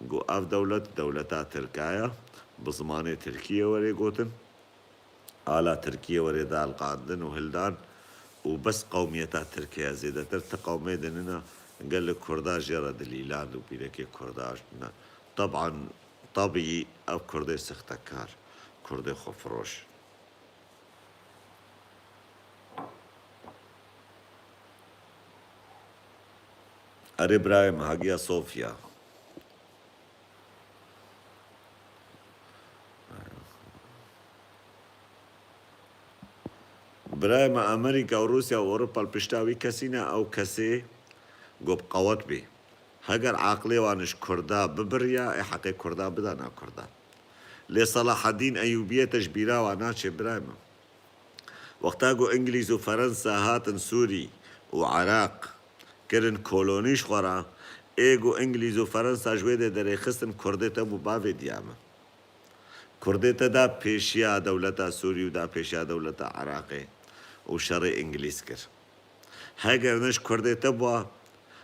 got ev dewlet, dewleta Tirka ye, bi zimanê Tirkiyê were gotin. Ala Tirkiyê were dalqandin û hildan û bes qewmiyeta Tirk heye, zêdetir ti qewmê din ne, gelek Kurda jê re dilîlan û pîrekê Kurda ne. Teban, tebî ev Kurdê sextekar, Kurdê xwefiroş. Erê birayê min, Hagia Sophia. Birayê me, Amerîka û Rûsya û Ewropa li pişta wî kesî ne, ew kesê ku bi qewet bê. Heger aqilê wan ji Kurda bibiriya, ê heqê Kurda bidana Kurda. Lê Selahedîn Eyûbiyê te ji bîra wan naçe, birayê me. Wexta ku Îngilîz û Ferensa hatin Sûrî û Iraq kirin kolonî ji xwe re, ê ku Îngilîz û Ferensa ji wê dê derêxistin, Kurdê te bû bavê diya me. Kurdê te da pêşiya dewleta Sûrî û da pêşiya dewleta Iraqê û şerê Îngilîz kir. Heger ne ji Kurdê te bûa,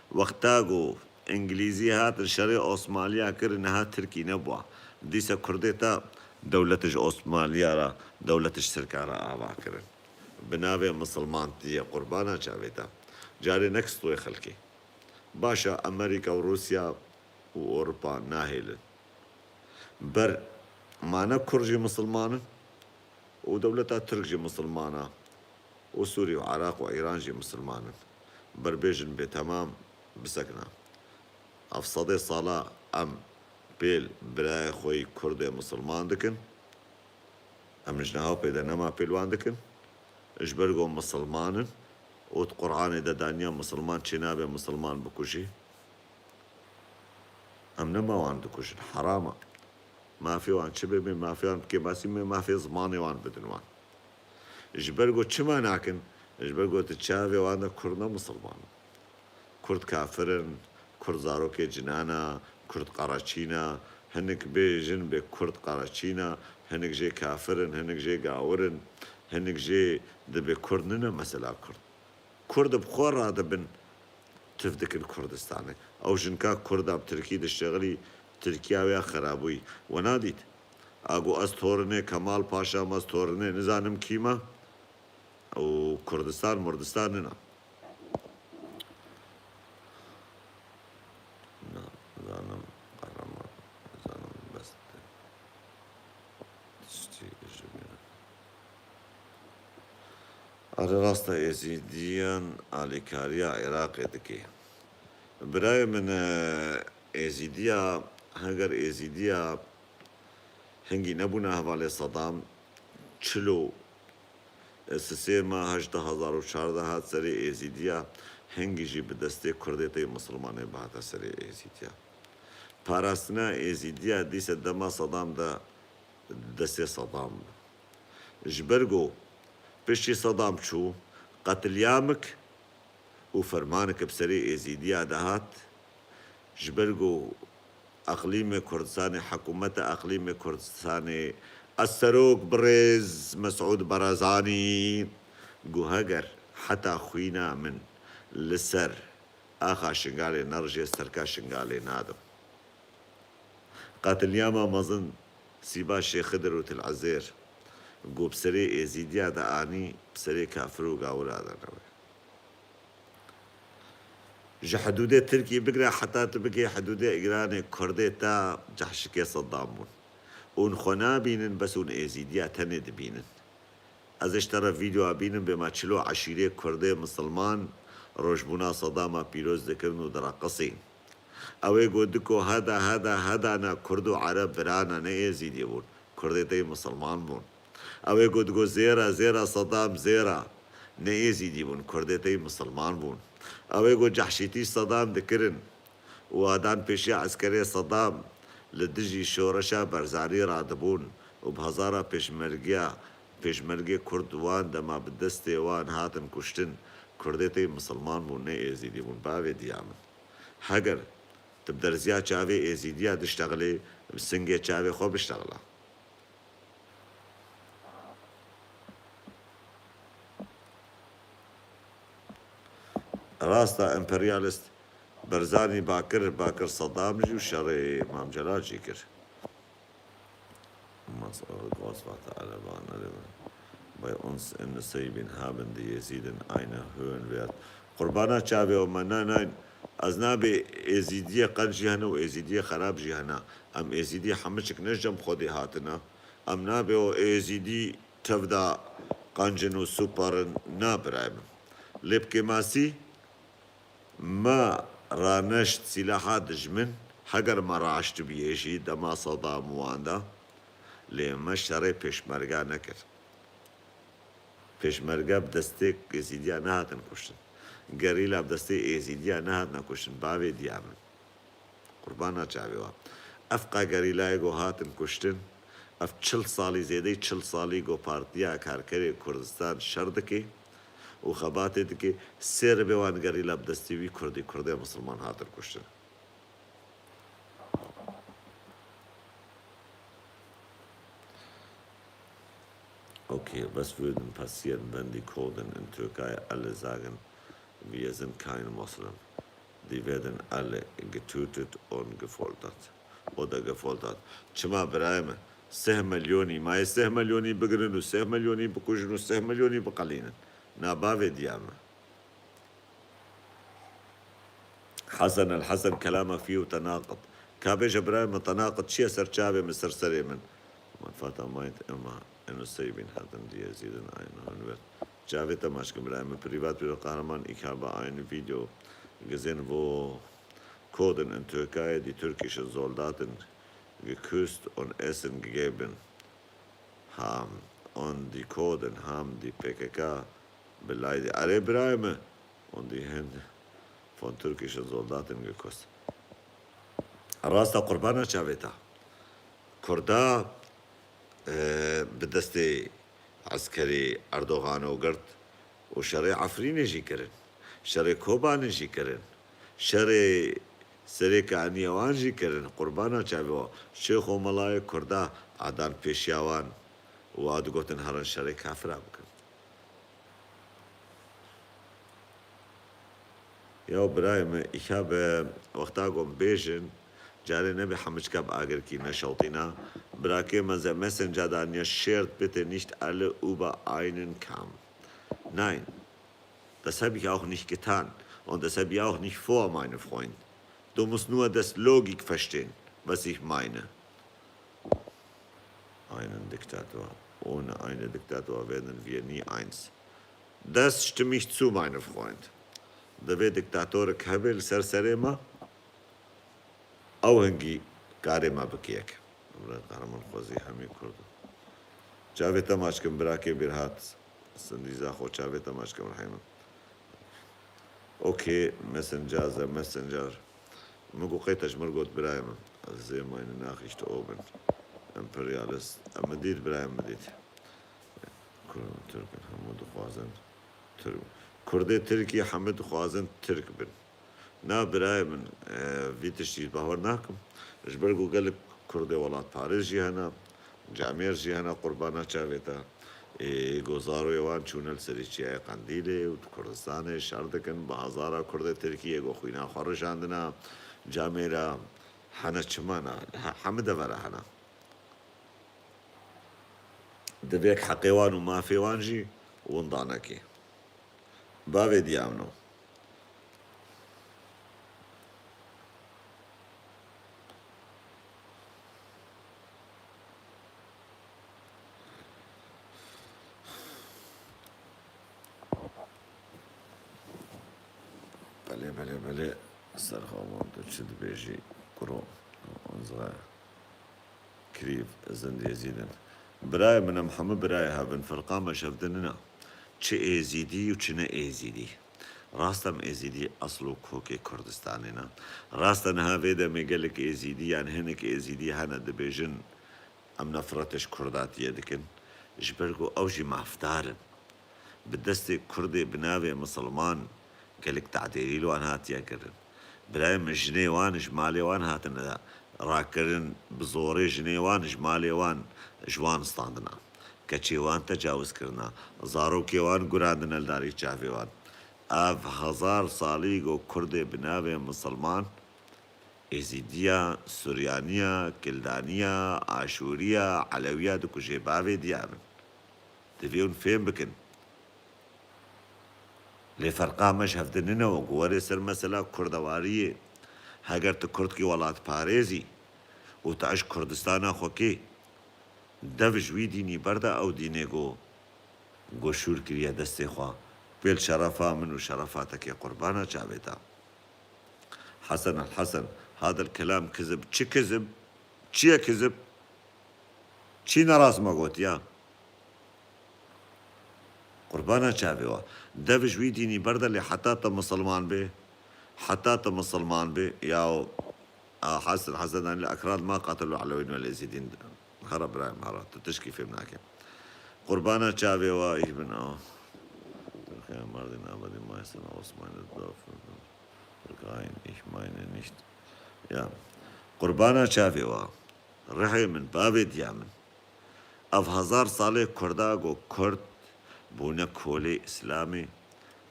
wexta ku Îngilîzî hatin şerê Osmaliya kirin, niha Tirkî nebûa. Dîsa Kurdê te dewlet ji Osmaliya re, dewlet ji Tirka re ava kirin. Bi navê misilmantiyê qurbana çavê te. Carê nek stûyê xelkê. Baş e, Amerîka û Rûsya û Ewropa nahêlin. Ber mane Kurd jî misilman in û dewleta Tirk jî misilman e û Sûrî û Iraq û Îran jî misilman in. Ber bêjin bê temam bisekine. Ev sedê sala em pêl birayê xwe yî Kurdê misilman dikin. Em ji niha pê de nema pêl wan dikin. Ji ber ku misilman in û di Qur'anê de daniya misilman çê nabe misilman bikujî. Em nema wan dikujin. Heram e. Mafê wan çi be, mê mafê wan bi kêmasî, mê mafê zimanê wan bidin wan. Ji ber ku çima nakin? Ji ber ku di çavê wan de Kurd ne misilman in. Kurd kafir in, Kurd zarokê cinan e, Kurd qereçîn e, hinek bêjin bê Kurd qereçîn e, hinek jê kafir in, hinek jê gawir in, hinek jê dibê Kurd nine mesela Kurd. Kurd bi xwe radibin tiv dikin Kurdistanê. Ew jinka Kurda bi Tirkî diştexilî, Tirkiya wê ya xerabûyî. We nadît? A got ez torinê Kemal Paşa me, ez torinê nizanim kî me. Û Kurdistan Murdistan nina. Na, zanim qehreman, zanim bes tiştî ji min. Erê rast e, Êzîdiyan alîkariya Iraqê dike. Birayê min, e, Êzîdiya, heger Êzîdiya hingî nebûna hevalê Sedam, çilo sisê me heşt hezar û çardeh hat serê Êzîdiya, hingî jî bi destê Kurdê tê misilmanê bihate serê Êzîdiya. Parastina Êzîdiya dîse dema Sedam de destê Sedam bû. Ji ber ku piştî Sedam çû, qetilyamek û fermanek bi serê Êzîdiya de hat, ji ber ku eqlîmê Kurdistanê, hikûmeta eqlîmê Kurdistanê, ez serok birêz Mesûd Barazanî, ku heger heta xwîna min li ser axa Şingalê nerijê, serka Şingalê nadim. Qetilyama mezin Sîba Şêx Xidir û Til Ezêr, ku bi serê Êzîdiya de anî, bi serê kafir û gawira de nebe. Ji hidûdê Tirkî bigire heta tu bigê hidûdê Îranê, Kurdê te cehşikê Seddam bûn. Hûn xwe nabînin, bes hûn Êzîdiya tenê dibînin. Ez ê ji te re vîdeoya bînim, bê me çilo eşîrê Kurdê misilman rojbûna Sedama pîroz dikirin û direqisîn. Ew ê got diko heda, heda, heda ne Kurd û Ereb birana ne Êzîdî bûn. Kurdê te yî misilman bûn. Ew ê got, got zêra, zêra Sedam zêra ne Êzîdî bûn. Kurdê te yî misilman bûn. Ew ê got cehşîtî Sedam dikirin û adan pêşiya eskerê Sedam li dijî şoreşa Berzanî radibûn û bi hezara pêşmergiya, pêşmergê Kurd wan dema bi destê wan hatin kuştin, Kurdê te yî misilman bûn, ne Êzîdî bûn. Bavê diya min. Heger tu bi derziya çavê Êzîdiya diştexilê, bi singê çavê xwe biştexile. Rast e, emperyalist Berzanî Bakir, Bakir Sedam jî û şerê Mam Celal jî kir. Bei uns in Seibin haben die Jesiden eine Höhenwert. Qurbana çavê we me, nein, nein. Ez nabê Êzîdiyê qenc jî hene û Êzîdiyê xerab jî hene. Em Êzîdî hemiçik ne ji cem Xwedê hatine. Em nabê o Êzîdî tevda qenc in û super in, na birayê min. Lê bi kêmasî me raneşt sîlaha dijmin, heger me raştibiyê jî dema Sedam wan de, lê me şerê pêşmerga nekir. Pêşmerge bi destê Êzîdiya nehatin kuştin. Gerîla bi destê Êzîdiya nehatine kuştin, bavê diya min. Qurbana çavê we. Ev qe gerîlayê ku hatin kuştin, ev çil salî, zêdeyî çil salî ku Partiya Karkerê Kurdistan şer dike û xebatê dike, sê ribê wan gerîla bi destê wî Kurdî, Kurdê misilman hatin kuştin. Okay, was würden passieren, wenn die Kurden in Türkei alle sagen, wir sind keine Moslem? Die werden alle getötet und gefoltert. Oder gefoltert. Çima birayê min? Sih milyonî, ma yê sih milyonî bigirin û sih milyonî bikujin û sih milyonî biqelînin. Na bavê diya min. Hesen el Hesen kelama fî û tenaqid. Ka bêje birayê min, tenaqid çi ye ser çavê min, ser serê min? Min fata mayt ema eno seybîn hatin diye zîdin ayno hunver. Çavê te maç kim birayê min, privat bîro qehreman, ich habe ein Video gesehen, wo Kurden in Türkei die türkischen Soldaten geküsst und Essen gegeben haben. Und die Kurden haben die P K K beleidigt. Erê birayê min, und die Hände von türkischen Soldaten geküsst. Rasta qurbana çavê te. Kurda, e, bi destê eskerê Erdogan û girt û şerê Efrînê jî kirin. Şerê Kobanê jî kirin. Şerê serê kaniyê wan jî kirin. Qurbana çavê wan. Şêx û melayê Kurda adan pêşiya wan û a digotin herin şerê kafira bikin. Ya birayê min, îşa bi wexta ku em bêjin, carê nebe hemiçka bi agirkî neşewtîna, birakê me ze Messenger daniye, schert bitte nicht alle über einen Kamm. Nein, das habe ich auch nicht getan und das habe ich auch nicht vor, meine Freunde. Du musst nur das Logik verstehen, was ich meine. Einen Diktator. Ohne einen Diktator werden wir nie eins. Das stimme ich zu, meine Freund. Divê diktatorek hebe li ser serê me, ew hingî karê me bike yek. Emre Kahraman xwezî hemî Kurd. Çavê te maç kim, birakê Bîrhat. Sindîza xwe çavê te maç kim, rehî min. Okey, Messenger, ze Messenger. Min got, qey te ji min got, birayê min? Zê mayne Nachricht oben. Imperialist. Em min dît, birayê min dît. Kurd, Tirk in, hemû dixwazin Tirk. Kurdê Tirkî hemû dixwazin Tirk bin. Na, birayê min, e, vî tiştî bawer nakim. Ji ber ku gelek Kurdê welatparêz jî hene, camêr jî hene qurbana çavê te. Ê, ku zaroyê wan çûne li serî çiyayê Qendîlê û di Kurdistanê şer dikin, bi hezara Kurdê Tirkiyê ku xwîna xwe rijandina camêra hene çima na, he-, hemî devera hene. Divê heqê wan û mafê wan jî winda neke. Bavê diyavno. Belê, belê, belê. Serxavan, tu çi dibêjî, kuro? Onzra. Krîv, zindê zîdin. Birayê min, em hemû birayê hev in, firqa me ji hev de nina. Çi êzîdî û çi ne êzîdî. Rast em êzîdî esl û kokê Kurdistanê ne. Rast e niha vê demê gelek êzîdî yan hinek êzîdî hene dibêjin, em nefretê ji Kurdatiyê dikin. Ji ber ku ew jî mafdar in. Bi destê Kurdê bi navê misilman gelek tadêrî li wan hatiye kirin. Birayê min, jinê wan ji malê wan hatine rakirin, bi zorê jinê wan ji malê wan ji wan standina. Keçê wan tecawiz kirina. Zarokê wan gurandine li darî çavê wan. Ev hezar salî ku Kurdê bi navê misilman, Êzîdiya, Suryaniya, Kildaniya, Aşûriya, Elewiya dikuje, bavê diya min. Divê hûn fêm bikin. Lê ferqa me ji hev de nine, wek werê ser mesela kurdewariyê. Heger tu kurdkî welatparêz î û tu eşq Kurdistana xwe kê, dev ji wî dînî berde, ew dînê ku, ku şûr kiriye destê xwe. Pêl şerefa min û şerefa te kê, qurbana çavê te. Hesen el Hesen, hada el kelam kizib. Çi kizib? Çi ye kizib? Çi nerast me gotiya? Qurbana çavê we. Dev ji wî dînî berde, lê heta te misilman bê, heta te misilman bê, ya, a, Hesen, Hesen, yani, el-Ekrad ma qatelu Elewîn ve Êzîdîn. Hera birayê min, hera. Tu tişkî fêm nake. Qurbana çavê we, ich bin a. Türkiye Mardin abadî, Mayıs'ın Osmanlı Türk hain, ich meine nicht. Ya. Qurbana çavê we. Rihê min, bavê diya min. Ev hezar salê Kurda ku Kurd bûne kolê Îslamê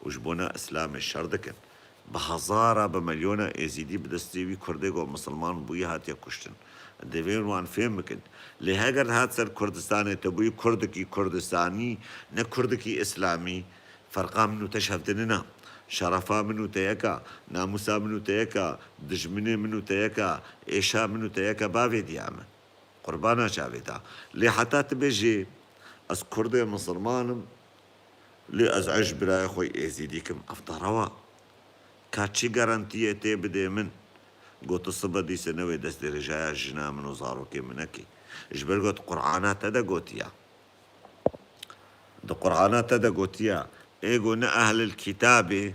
û ji bona Îslamê şer dikin. Bi hezara, bi milyona Êzîdî bi destê wî Kurdê ku misilman bûyî hatiye kuştin. Divê wan fêm bikin. Lê heger hat ser Kurdistanê, te bûyî Kurdekî Kurdistanî, ne Kurdekî Îslamî, ferqa min û te ji hev de nina. Şerefa min û te yek a, namûsa min û te yek a, dijminê min û te yek a, êşa min û te yek a, bavê diya min. Qurbana çavê te. Lê heta tu bêjî, ez Kurdê misilman im, lê ez eş birayê xwe êzîdî kim, ev derew e. Ka çi garantiyê tê bidê min? Got, tu sibe dîse newê destdirêjaya jina min û zarokê min nekî. Ji ber got, Qur'ana te de gotiya. Di Qur'ana te de gotiya, ê ku ne ehlil kitabê,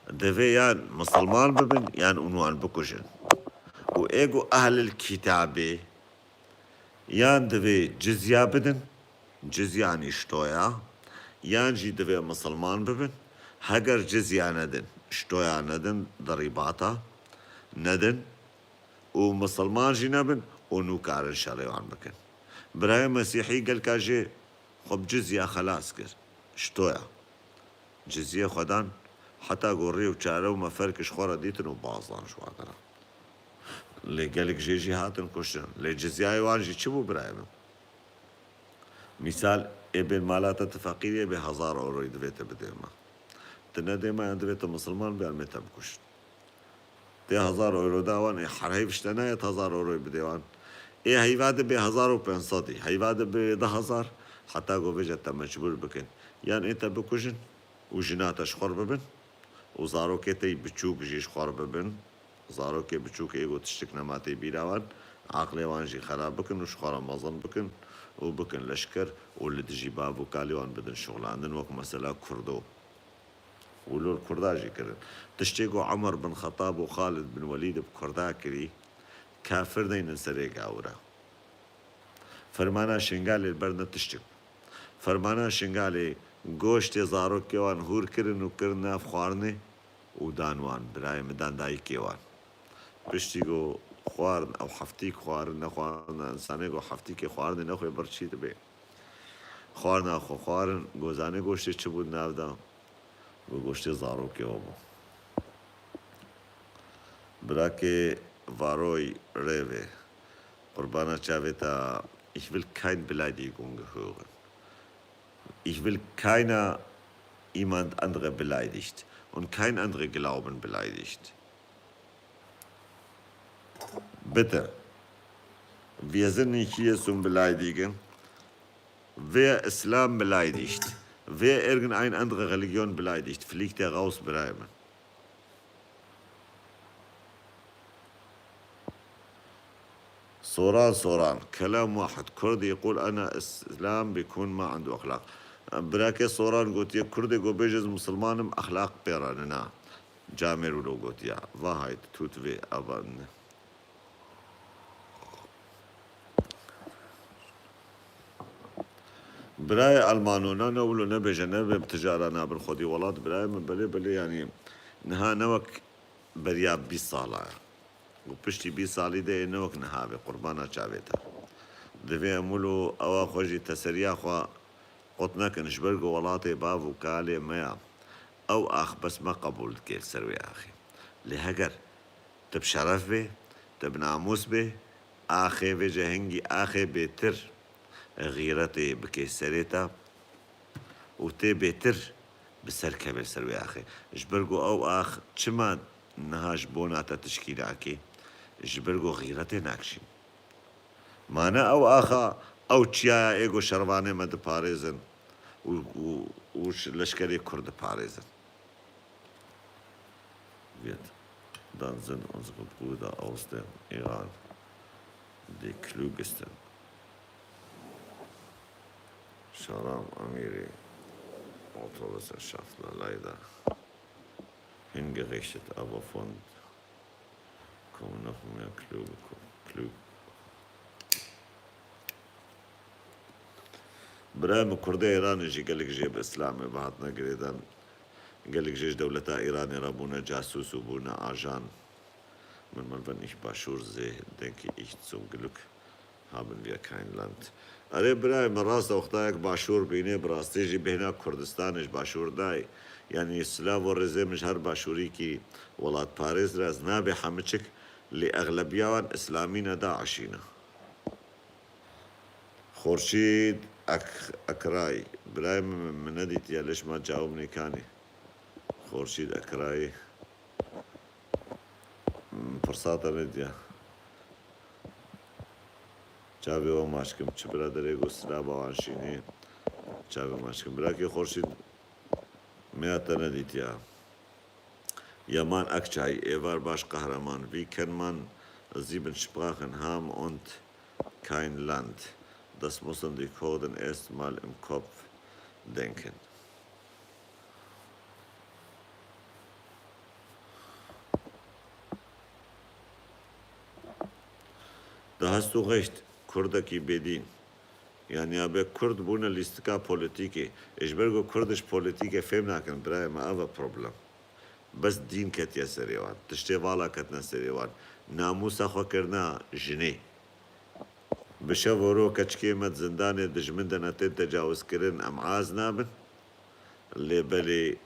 divê yan misilman bibin, yan hûn wan bikujin. Û ê ku ehlil kitabê, yan divê cizya bidin, cizya nîştoya, yan jî divê misilman bibin. Heger cizya nedin, ştoya nedin, di rîbata nedin û misilman jî nebin û nûkarin şerê wan bikin. Birayê Mesîhî gelka jê xwe bi cizya xelas kir. Ştoya. Cizyê xwe dan, heta ku rê û çare û meferk ji xwe re dîtin û baz dan ji wan re. Lê gelek jê jî hatin kuştin. Lê cizyayê wan jî çi bû birayê min? Mîsal, ê bên mala te tu feqîrî, ê bê hezar euroyê divê te bidê me. Tu nedê me, yan divê tu misilman bî, yan mê te bikuşin. Tê hezar euro da wan, ê her heyv işte nayê tu hezar euroyê bidê wan. Ê heyva de bê hezar û pênc sedî, heyva de bê du hezar, heta ku vêje te mecbûr bikin. Yan ê te bikujin û jina te ji xwe re bibin û zarokê te yî biçûk jî ji xwe re bibin. Zarokê biçûk ê ku tiştik nema tê bîra wan, aqlê wan jî xerab bikin û ji xwe re mezin bikin û bikin leşker û li dijî bav û kalê wan bidin şixulandin, wek mesela Kurdo. Wilo li Kurda jî kirin. Tiştê ku Omer bin Xetab û Xalid bin Welîd bi Kurda kirî, kafir deynin serê gawira. Fermana Şingalê li ber ne tiştik. Fermana Şingalê goştê zarokê wan hûr kirin û kirin nav xwarinê û dan wan, birayê min, dan dayikê wan. Piştî ku xwarin, ew heftîk xwarin nexwarina, insanê ku heftîkê xwarinê nexwê birçî dibe. Xwarina xwe xwarin, gozanê goştê çi bû nav de? Bi goştê zarokê we bû. Birakê Varoy Rêvê, qurbana çavê te, ich will kein Beleidigung hören. Ich will keiner jemand andere beleidigt und kein andere Glauben beleidigt. Bitte. Wir sind nicht hier zum Beleidigen. Wer Islam beleidigt, wer irgendeine andere Religion beleidigt, fliegt er raus, birayê min. Soran, Soran, كلام واحد. Kurd يقول أنا إسلام بيكون ما عنده أخلاق. Birakê Soran gotiye, Kurdê ku bêje ez misilman im, exlaq pê re nina. Camêr wilo gotiya. Wahrheit tut weh, aber ne. Birayê Elmano, na ne wilo nebêje, nebe bi tijara nabin xwedî welat, birayê min, belê, belê, yanî niha ne wek beriya bîst sala ye. Û piştî bîst salî de yê ne wek niha be, qurbana çavê te. Divê em wilo ewa xwe jî teseriya xwe qut nekin, ji ber ku welatê bav û kalê me ya. Ew ax bes me qebûl dike li ser wê axê. Lê heger tu bi şeref bê, tu bi namûs bê, axê vêce hingî axê bêtir xîretê bike serê te û tê bêtir bi ser keve ser wê axê. Ji ber ku ew ax çima niha ji bona te tişkî nake? Ji ber ku xîretê nakişîn. Ma ne ew axa, ew çiyaya ê ku şervanê me diparêzin û, û, û ş-, leşkerê Kurd diparêzin. Wird. Dann sind unsere Brüder aus dem Iran die klügsten. Şaram Amiri, Autowissenschaftler, leider hingerichtet, aber von kommen noch mehr kluge, klug. Birayê min, Kurdê Îranê jî gelek jê bi Îslamê ve hatine girêdan. Gelek jê ji dewleta Îranê re bûne casûs û bûne ajan. Min, min, wenn ich Başûr sehe, denke ich zum Glück haben wir kein Land. Erê birayê min, rast e, wexta yek Başûr bînê, bi rastî jî bêhna Kurdistanê ji Başûr dayê. Yanî silav û rêzê min ji her Başûrîkî welatparêz re, ez nabê hemiçik, lê exlebiya wan îslamî ne, daişî ne. Xurşîd Ek-, Ekray, birayê min, min nedîtiye, lê ji me cawibnê kanê. Xorşîd Ekrayî, pirsa te nediya. Çavê we maç kim, çi biraderê ku silaba wan şînî, çavê maç kim. Birakê Xorşîd, me ya te nedîtiya. Yaman Akçay, êvar baş qehreman. Wie kann man sieben Sprachen haben und kein Land? Das müssen die Kurden erst mal im Kopf denken. Da hast du recht, Kurdekî bêdîn. Yani ya be Kurd bûne lîstika polîtîkê. Ji ber ku Kurd ji polîtîkê fêm nakin, birayê me, ev e problem. Bes dîn ketiye serê wan. Tiştê vala ketine serê wan. Namûsa xwe kirina jinê. Bi şev û ro keçikê me di zindanê dijmin de ne tên tecawizkirin, em az nabin. Lê belê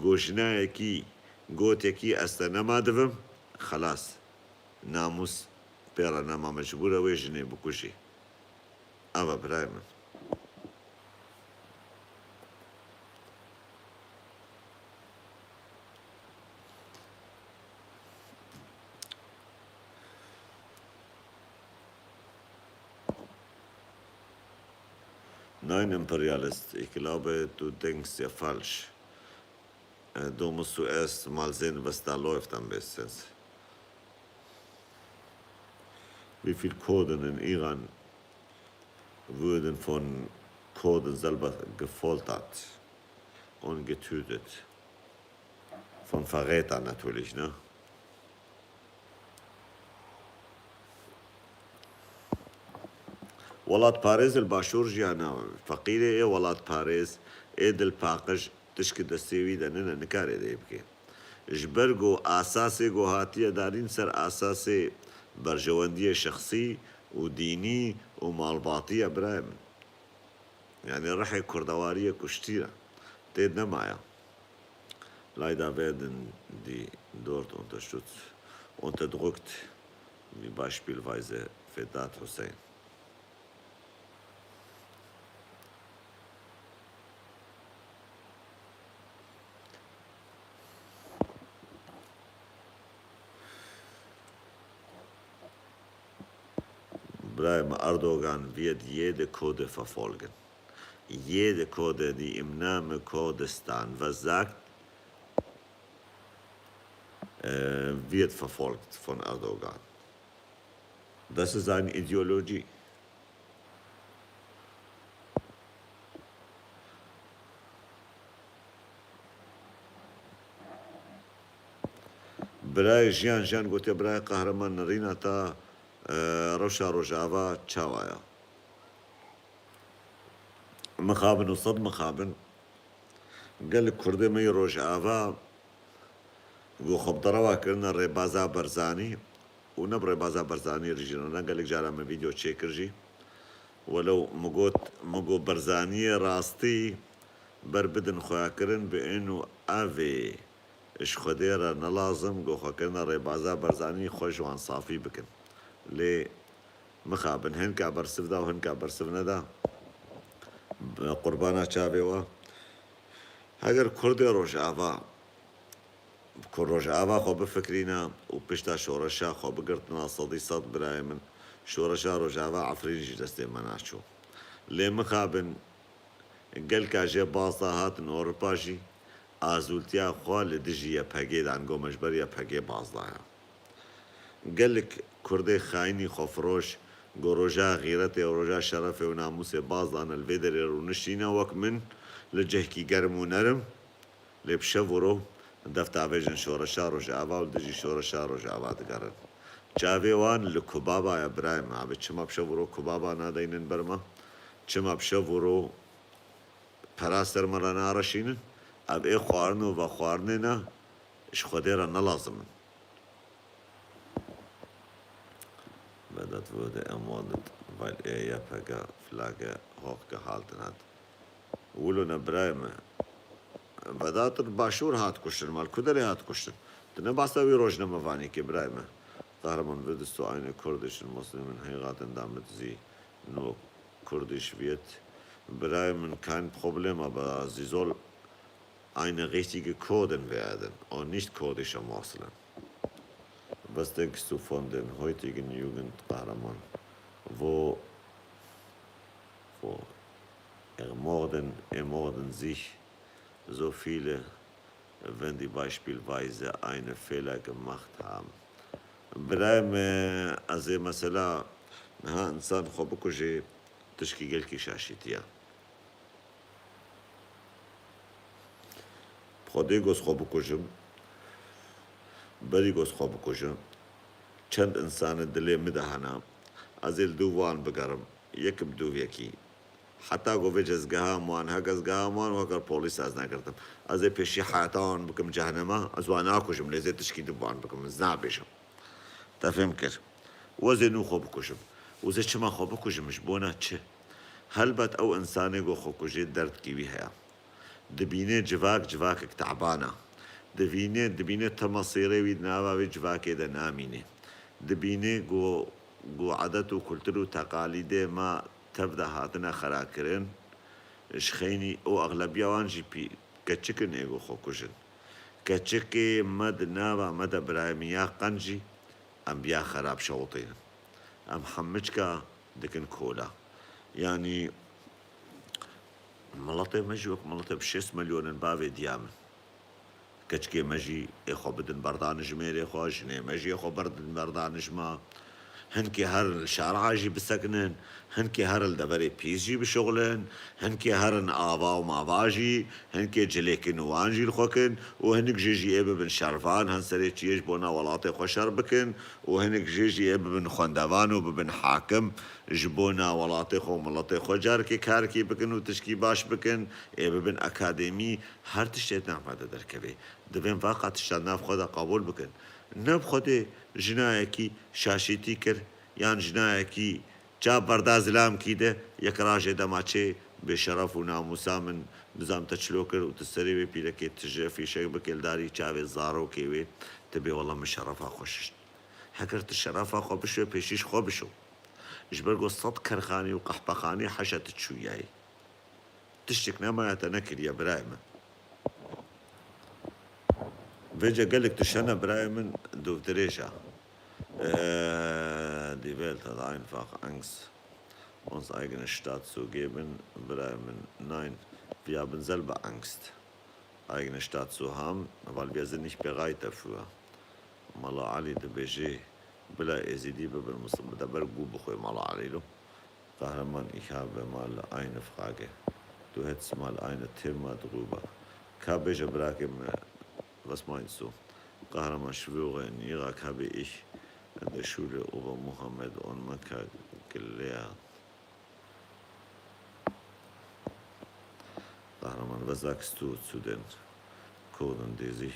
ku jinayekî, gotekî ez te nema divim, xelas. Namûs pê re nema, mecbûr e wê jinê bikujî. Ev e birayê min. Nein, Imperialist, ich glaube, du denkst ja falsch. Äh, du musst zuerst mal sehen, was da läuft am besten. Wie viel Kurden in Iran wurden von Kurden selber gefoltert und getötet? Von Verrätern natürlich, ne? Welatparêz li başûr jiyana feqîrê ê, welatparêz ê dilpaqij, tişt ki destê wî de nine, nikare dê bike. Ji ber ku asasê ku hatiye danîn ser asasê berjewendiyê şexsî û dînî û malbatî ye, birayê min. Yani rihê kurdewariyê kuştî ye. Tê nemaya. Leider werden die dort unterstützt, unterdrückt, wie beispielsweise Vedat Hussein. Birayê me, Erdogan wird jede Kurde verfolgen. Jede Kurde, die im Namen Kurdistan was sagt, äh, wird verfolgt von Erdogan. Das ist seine Ideologie. Birayê Jiyan Jiyan gotiye, birayê qehreman, nirîna te, e, rewşa Rojava çawa ye? Mixabin û sed mixabin. Gelek Kurdê me yê Rojava ku xwe bi derewa kirine rêbaza Barzanî û ne bi rêbaza Barzanî re jî ne, gelek cara me vîdeo çêkir jî. Welew min got, min got Barzaniyê rastî ber bidin xweyakirin bi ên û evê ji Xwedê re ne lazim ku xwekirina rêbaza Barzanî xwe ji wan safî bikin. Lê mixabin, hinka bersiv da û hinka bersiv neda. Bi qurbana çavê we. Heger Kurdê Rojava, ku Rojava xwe bifikirîna û pişta şoreşa xwe bigirtina sedî sed, birayê min, şoreşa Rojava Efrîn jî destê me naçû. Lê mixabin, gelka jê baz da hatin Ewropa jî azûltiya xwe li dijî Y P G dan, got me ji ber Y P G baz daya. Gelek Kurdê xayînî xwefiroş, ku roja xîretê û roja şerefê û namûsê baz dane, li vê derê rûniştîne wek min li cihkî germ û nerm, lê bi şev û ro def davêjin şoreşa Rojava û li dijî şoreşa Rojava digerin. Çavê wan li Kubaba ye, birayê me. Abi, çima bi şev û ro Kubaba nadeynin ber me? Çima bi şev û ro pera ser me re nareşînin? Ev ê xwarin û vexwarinê ne, ji Xwedê re ne lazim in. Vedat wurde ermordet, weil er Y P G-Flagge hochgehalten hat. Wilo ne, birayê me. Vedat li başûr hat kuştin, mal ku derê hat kuştin? Tu ne behsa wî rojnamevanî kê, birayê me. Kahraman, würdest du eine kurdischen Muslimen heiraten, damit sie nur kurdisch wird? Birayê min, kein Problem, aber sie soll eine richtige Kurden werden und nicht kurdische Moslem. Was denkst du von den heutigen Jugendqahraman? Wo, wo ermorden, ermorden sich so viele, wenn die beispielsweise einen Fehler gemacht haben? Birayê me, ez ê mesela niha insan xwe bikuje, tişkî gelkî şaşîtiye. Xwedê goz xwe bikujim, berî goz xwe bikujim, çend insanê dilê min de hene, ez ê li dû wan bigerim, yek bi dû yekî. Heta ku vê cezgeha wan, hek ezgeha wan, wekir polîs ez negirtim. Ez ê pêşî heta wan bikim cehenema, ez wan nakujim, lê zê tişkî din wan bikim, ez nabêjim. Te fêm kir. Wezê nû xwe bikujim. Wezê çima xwe bikujim, ji bona çi? Helbet ew insanê ku xwe kujê derdkî wî heye. Dibîne civak civakek teban e. Dibîne, dibîne te mesîrê wî di nava wê civakê de namîne. Dibîne ku, ku edet û kultur û teqalîdê me tev de hatine xerakirin. Ji xeynî û exlebiya wan jî pî keçik in ê ku xwe kujin. Keçikê me di nava me de birayê min ya qenc jî em biya xerab şewitînin. Em hemiçka dikin kola. Yanî miletê me jî wek miletê bi şêst milyon in bavê diya min. Keçikê me jî ê xwe bidin berdanijmêrê xwe, jinê me jî ê xwe berdin berdanijma. Hinkê herin li şara jî bisekinin, hinkê herin li deverê pîs jî bişuxulin, hinkê herin ava û mava jî, hinkê cilêkin wan jî li xwe kin û hinik jê jî ê bibin şervan, hin serê çiyê ji bona welatê xwe şer bikin û hinik jê jî ê bibin xwendevan û bibin hakim, ji bona welatê xwe û miletê xwe carekê karekê bikin û tişkî baş bikin, ê bibin akademî, her tiştê di nav me de derkeve. Divên vaqa tiştan nav xwe de qebûl bikin. Ne bi xwedê jinayekî şaşîtî kir, yan jinayekî çav berda zilamkî de, yek rajê dema çê bêşeref û namûsa min nizam te çilo kir û tu serê wê pîrekê tije fîşek bikê li darî çavê zarokê wê, tu bê wela min şerefa xwe şişt. Heger tu şerefa xwe bişo, pêşî ji xwe bişo. Ji ber ku sed kerxanî û qehpexanî heşa tu çûyayî. Tiştek nemaye te nekiriye birayê min. Vêce gelek tişt hene birayê min dûvdirêj e. Ee, die Welt hat einfach Angst, uns eigene Stadt zu geben. Birayê min, nein, wir haben selber Angst, eigene Stadt zu haben, weil wir sind nicht bereit dafür. Mala Elî dibêje, bila Êzîdî bibin Muslim, bi deber gû bixwe Mala Elî lo. Qehreman, ich habe mal eine Frage. Du hättest mal eine Thema drüber. Ka bêje birakê me, was meinst du? Qehreman, schwöre, in Irak habe ich in der Schule über Muhammed und Mekka gelehrt. Qehreman, was sagst du zu den Kurden, die sich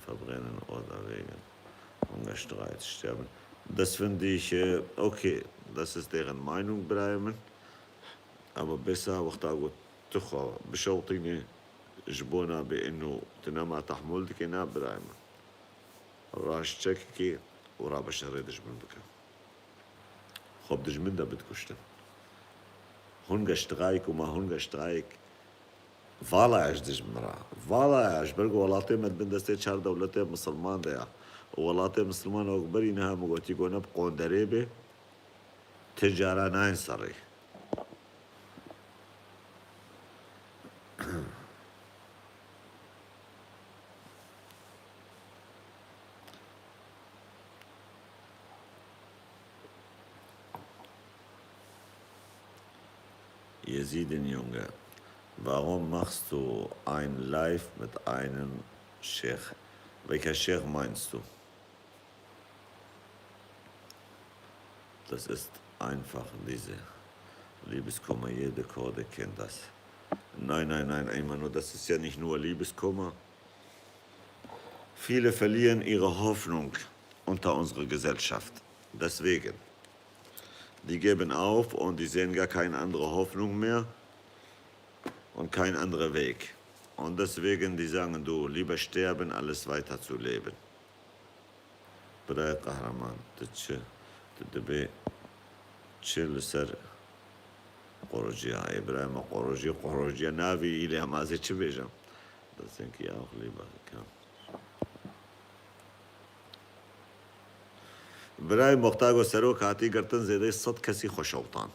verbrennen oder wegen Hungerstreik sterben? Das finde ich, äh, okay, das ist deren Meinung, birayê min. Ama bêsa wexta ku tu xwe bişewtînî ji bona bê ino tu nema tehmûl dikê, na birayê min. Raşt çekikê û rabe şerê dijmin bike. Xwe bi dijmin de bidikuştin. Hungerstreik û ma Hungerstreik, vala ya ji dijmin re. Vala ya ji ber ku welatê me di bin destê çar dewletê misilman de ya. Û welatê misilman wek berî niha min gotî ku ne bi qonderê bê, ti cara nayên serê. Jesiden Junge, warum machst du ein Live mit einem Scheich? Welcher Scheich meinst du? Das ist einfach diese Liebeskummer, jede Kurde kennt das. Nein, nein, nein, Eymano, das ist ja nicht nur Liebeskummer. Viele verlieren ihre Hoffnung unter unserer Gesellschaft. Deswegen, die geben auf und die sehen gar keine andere Hoffnung mehr und kein anderer Weg. Und deswegen, die sagen, du, lieber sterben, als weiter zu leben. Birayê Qehreman, tu çi, tu dibê çi li ser qorociya? Ê birayê me, qorocî, qorociya navî îlê em, ez ê çi bêjim? Destên ki aw xilî be, ka. Birayê Moxtago serok hatî girtin, zêdeyî sed kesî xwe şewtan.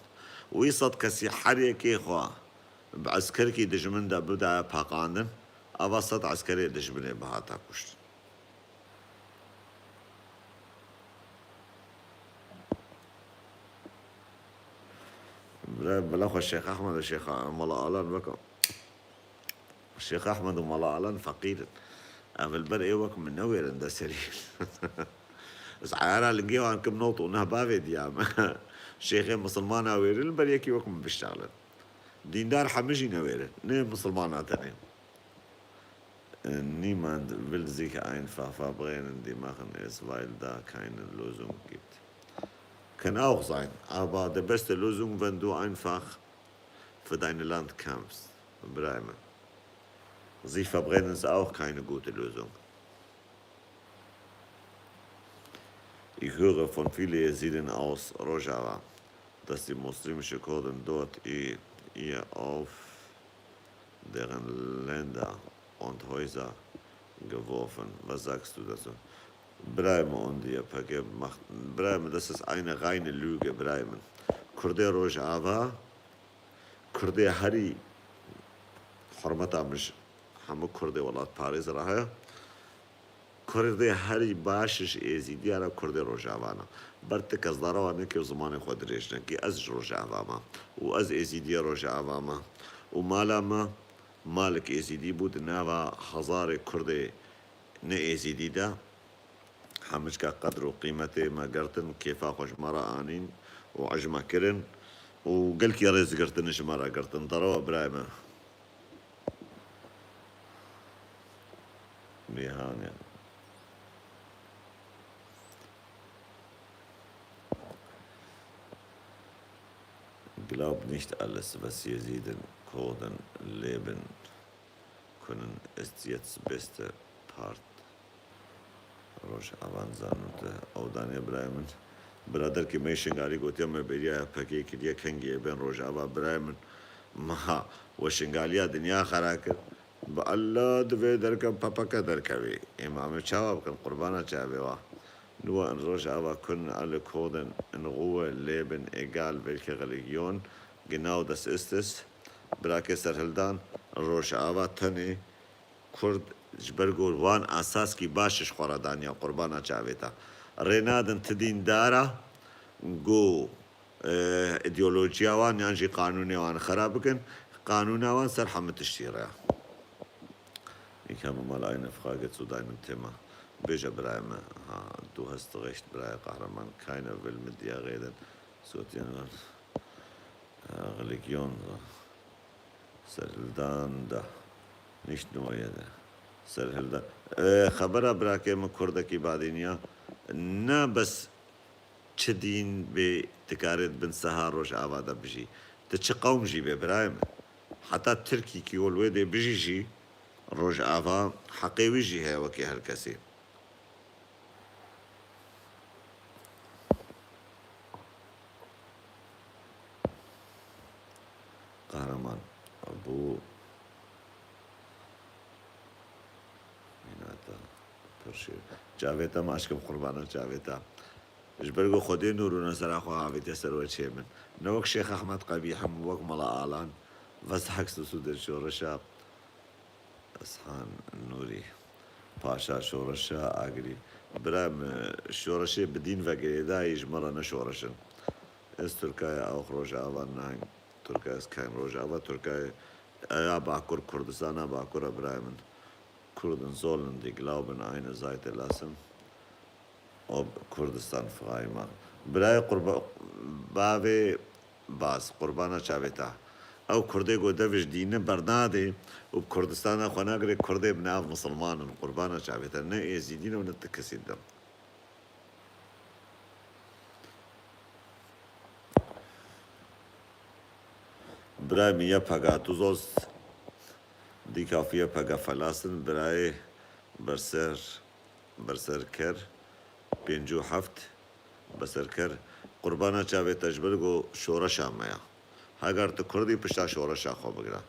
Wî sed kesî her yekê xwe bi eskerkî dijmin de bidaya paqandin, ava sed eskerê dijminê bihata kuştin. Bira, bila xwe Şêx Ehmed û Şêx Mala Alan weke. Şêx Ehmed û Mala Alan feqîr in. Ev li ber ê wek min newêrin de serî. Ez eyara lingê wan kim not û neh bavê diya me. Şêxê misilmana wêrin li ber yekî wek min biştexlin. Dîndar hemî jî newêrin. Nê misilmana tenê. Niemand will sich einfach verbrennen, die machen es, weil da keine Lösung gibt. Kann auch sein, aber die beste Lösung, wenn du einfach für dein Land kämpfst. Birayê min. Sich verbrennen ist auch keine gute Lösung. Ich höre von vielen Jesiden aus Rojava, dass die muslimischen Kurden dort ihr, ihr auf deren Länder und Häuser geworfen. Was sagst du dazu? Birayê min, und die P K K macht, birayê min, das ist eine reine Lüge, birayê min. Kurdê Rojava, Kurdê herî, hurmeta min ji hemû Kurdê welatparêz re heye. Kurdê herî baş ji Êzîdiya re Kurdê Rojava ne. Ber ti kes dara wan neke û zimanê xwe dirêj neke. Ez ji Rojava me û ez Êzîdiyê Rojava me û mala me malik Êzîdî bû di nava hezarê Kurdê ne Êzîdî de. Hemicka qedr û qîmetê me girtin, kêfa xwe ji me re anîn û ej me kirin û gelkî rêzgirtin ji me re girtin. Derewa birayê me. Bêhane. Glaub nicht alles, was Jesiden, Kurden, leben können, ist jetzt beste Part. Rojava zanûte. Ew danê birayê min. Biraderkê me yê Şingalî gotiye me bêriya P K K kiriye kengê bên Rojava birayê min. Meha we Şingaliya dinya xera kir. Bi Allah divê derke P P K derkevê. Ê ma em ê çawa bikin qurbana çavê wa. Nur in Rojava können alle Kurden in Ruhe leben, egal welche Religion genau das ist es. Birakê Serhildan, Rojava tenê Kurd ji ber ku wan esaskî baş ji xwe re daniya qurbana çavê te. Rê nadin ti dîndara ku, e, îdeolojiya wan yan jî qanûnê wan xera bikin. Qanûna wan ser hemû tiştî re. Ich habe mal eine Frage zu deinem Thema. Bêje birayê me. Ha, du hast recht, birayê qehreman. Keiner will mit dir reden. Sotiyen wan. Religion da. Serhildan da. Nicht nur jede. Serhildan. E, xebera birakê min kurdekî badîniya. Ne bes çi dîn bê dikarê di bin seha Rojava de bijî. Di çi qewm jî bê birayê min. Heta Tirkî kî wê li wê dê bijî jî Rojava heqê wî jî heye wekî her kesî. Qehreman bû mînata pir şêr. Çavê te maşkim qurbana çavê te. Ji ber ku Xwedê nûr û nesera xwe avêtiye ser we çê min. Ne wek Şêx Ehmed Qebîh im, wek Mela Alan. Vest heks û sûdên şoreşa. Eshan Nûrî. Paşa şoreşa agirî. Bira min, şoreşê bi dîn ve girêdayî ji me re ne şoreş in. Ez Tirka ye, ew Rojava nayim. Tirka ez kayim Rojava, Tirka ye. Eya Bakur, Kurdistana Bakur e birayê min. Kurden sollen die Glauben eine Seite lassen. Ob Kurdistan frei machen. Birayê qurba-, bavê Baz, qurbana çavê te. Ew Kurdê ku dev ji dîne bernadê û bi Kurdistana xwe nagire, Kurdê bi nav misilman in, qurbana çavê te. Ne Êzîdî ne û ne ti kesî din. Birayê min, Y P G, tu sollst die Kauf Y P G verlassen, birayê Berser, Berserker, pêncî û heft, Berserker, qurbana çavê te ji ber ku şoreşa me ya. Heger tu Kurd î, pişta şoreşa xwe bigire.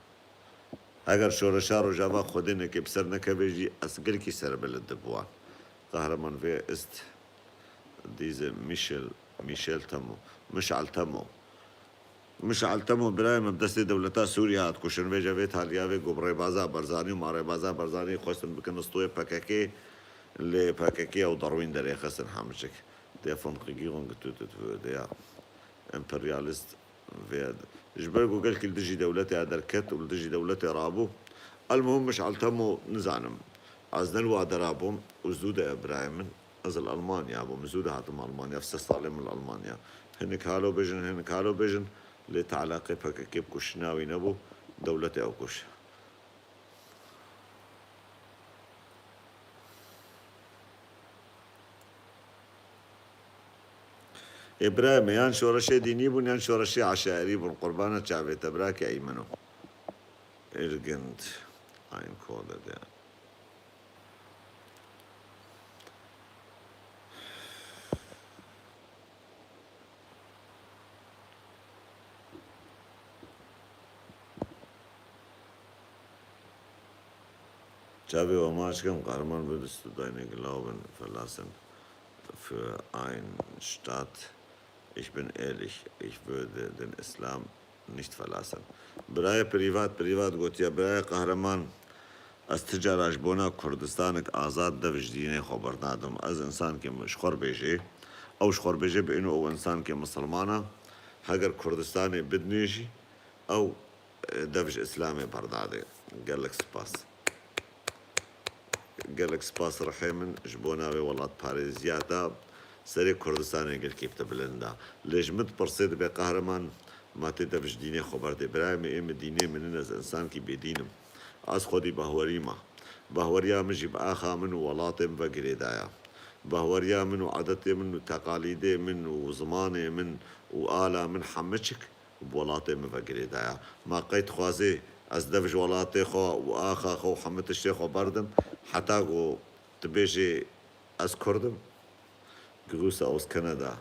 Heger şoreşa Rojava Xwedê nekê bi ser nekeve jî, ez gelkî serbilind dibû wan. Qehreman vê ist, dîze Michel, Michel Temo, Mişal Temo. Mişal Temo birayê min bi destê dewleta Sûriye hat kuştin. Vêca vê taliya vê ku bi rêbaza Barzanî û ma rêbaza Barzanî xwestin bikin stûyê P K K, lê P K K ew derwîn derêxistin hemçik. Der von Regierung getötet wurde, ya. Emperyalist vê, ji ber ku gelkî li dijî dewletê ya derket û li dijî dewletê rabû. Elmuhim Mişal Temo nizanim. Ez ne li wa dera bûm û zû de birayê min. Ez li Almanya bûm, zû de hatim Almanya, ev sê salê min li Almanya. Hinek halo bêjin, hinek halo bêjin, lê te'leqê P K K bi kuştina wî nebû, dewletê ew kuş. Ê birayê me, yan şoreşê dînî bûn, yan şoreşê eşairî bûn, qurbana çavê te, birakê Eymeno. Irgendein Code, der Çavê we maç kim, Qehreman, würdest du deinen Glauben verlassen für einen Staat? Ich bin ehrlich, ich würde den Islam nicht verlassen. Birayê privat, privat gotiye, birayê Qehreman, ez ti cara ji bona Kurdistanek azad dev ji dînê xwe bernadim. Ez insankê min ji xwe re bêjê, ew ji xwe re bêjê bi ino ew insankê misilman e. Heger Kurdistanê bidinê jî, ew, e, dev ji Îslamê bernade. Gelek spas. Gelek spas rihê min ji bona vê welatparêziya te serê Kurdistanê gelkî bi te bilind e. Lê ji min dipirsê dibê Qehreman, ma tê dev ji dînê xwe berdê. Birayê min, ê min dînê min nîne, ez însankî bêdîn im. Ez xwedî bahwerî me. Bahweriya min jî bi axa min û welatê min ve girêdaya. Bahweriya min û edetê min û teqalîdê min û zimanê min û ala min hemiçik bi welatê min ve girêdaya. Ma qey dixwazê ez dev ji welatê xwe û axa xwe û hemû tiştê xwe berdim, heta ku tu bêjê ez Kurd im? Grüße aus Kanada.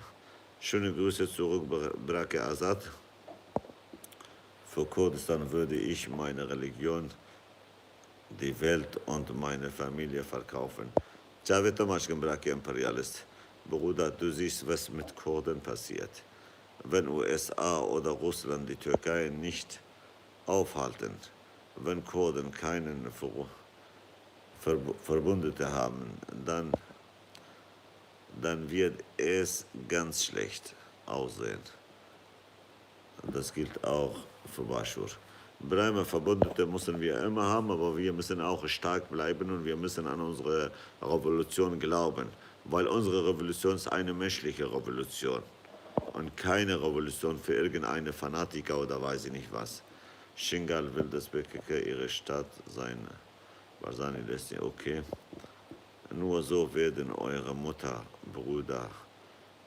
Schöne Grüße zurück, Bra-, Brake Azad. Für Kurdistan würde ich meine Religion, die Welt und meine Familie verkaufen. Çavê te maç kim, birakê emperyalist. Bruder, du siehst, was mit Kurden passiert. Wenn U S A oder Russland die Türkei nicht aufhalten, wenn Kurden keinen Ver-, Ver-, Verbündete haben, dann, dann wird es ganz schlecht aussehen. Das gilt auch für Başur. Birayê me, Verbündete müssen wir immer haben, aber wir müssen auch stark bleiben und wir müssen an unsere Revolution glauben, weil unsere Revolution ist eine menschliche Revolution und keine Revolution für irgendeine Fanatiker oder weiß ich nicht was. Shingal will, dass P K K ihre Stadt sein. Barzani lässt ihn, okay. Nur so werden eure Mutter, Bruder,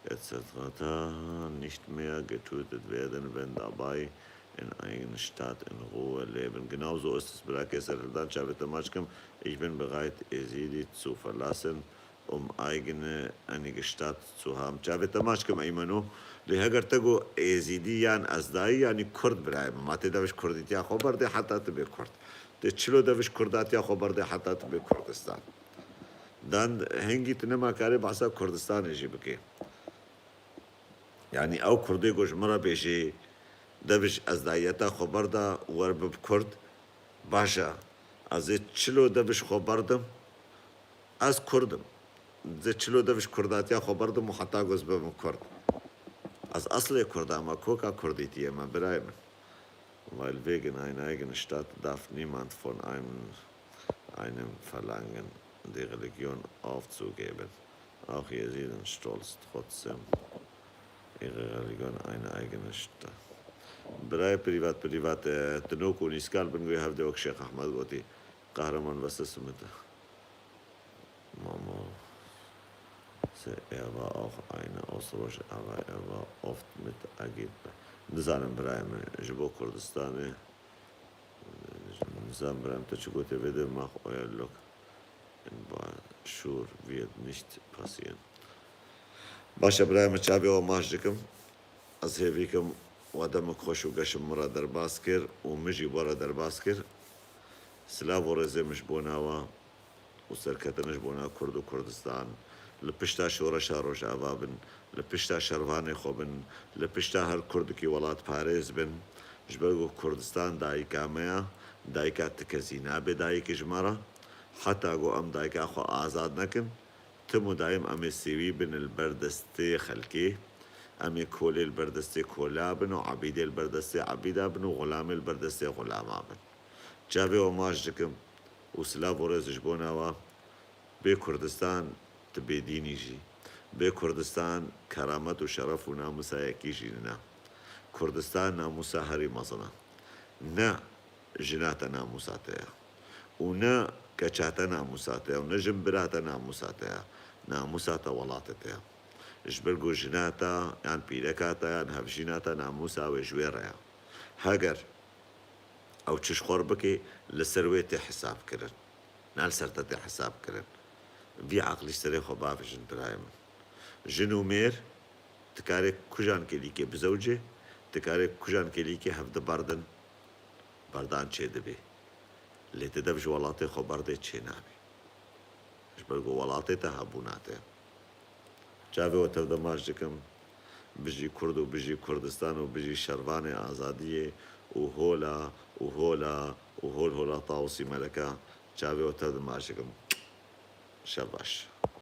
et cetera nicht mehr getötet werden, wenn dabei in eigenen Staat in Ruhe leben. Genau so ist es, Brake Serhildan, çavê te maç kim. Ich bin bereit, Ezidi zu verlassen, um eigene, einige Stadt zu haben. Çavê te maç kim, Eymeno. Lê heger te got Ezidi yan Ezdayî, yanî Kurd, birayê min, ma tê dev ji Kurdîtiya xwe berdê heta tu bê Kurd. Tê çilo dev ji Kurdatiya xwe berdê heta tu bê Kurdistan. Dan hingî tu nema karê behsa Kurdistanê jî bikê. Yanî ew Kurdê ku ji min re bêjê, dev ji ezdayiyeta xwe berda wer bib Kurd, baş e. Ez ê çilo dev ji xwe berdim, ez Kurd im. Ez ê çilo dev ji Kurdatiya xwe berdim û heta ku ez bibim Kurd. Ez eslê Kurd e, me koka Kurdîtiyê me, birayê min. Weil wegen einer eigenen Stadt darf niemand von einem, einem verlangen, die Religion aufzugeben. Auch Jesiden stolz trotzdem ihre Religion, eine eigene Stadt. Birayê privat, privat, e, tinok û nîskal bin goyê hevdê wek Şêx Ehmed gotî, Qehreman, was ist mit Mama, se, er war auch eine aus Rojava, er war oft mit Agit. Nizanim birayê min, ji bo Kurdistanê, nizanim birayê min, te çi gotê vê de, mach euer Lock in Başur wird nicht passieren. Baş e birayê min, çavê we maç dikim. Ez hêvî kim we demek xweş û geşim min re derbas kir û min jî we re derbas kir. Silav û rêzê min ji bo nawa û serketine ji bona Kurd û Kurdistan. Li pişta şoreşa Rojava bin, li pişta şervanê xwe bin, li pişta her Kurdikî welatparêz bin. Ji ber ku Kurdistan dayika me ya, dayika ti kesî nabe dayikê ji me re. Heta ku em dayika xwe azad nekin, tim û dayim em ê sêwî bin li ber destê xelkê. Em ê kolê li ber destê kola bin û ebîdê li ber destê ebîda bin û xulamê li ber destê xulama bin. Çavê we maç dikim û silav û rêz ji bo nawa. Bê Kurdistan tu bêdînî jî. Bê Kurdistan keramet û şeref û namusa yekî jî nîne. Kurdistan namusa herî mezin e. Ne jina te namusa te ye. Û ne keça te namusa te ye. Û ne jinbira te namusa te ye. Namusa te welatê te ye. Ji ber ku jina te yan pîreka te yan hevjîna te namusa wê ji wê re ye. Heger ew çi ji xwe re bike, li ser wê tê hesab kirin. Ne li ser te tê hesab kirin. Vî eqlî serê xwe bavêjin birayê min. Jin û mêr dikarê kujan kêlîkê bizewcê, dikarê kujan kêlîkê hev diberdin, berdan çê dibe. Lê ti dev ji welatê xwe berdê çê nabe. Ji ber ku welatê te hebûna te. Çavê we tev de maç dikim. Bijî Kurd û bijî Kurdistan û bijî şervanê azadiyê û hola û hola û hol hola Tawusî Meleka. Çavê we tev de maç dikim. Şev baş.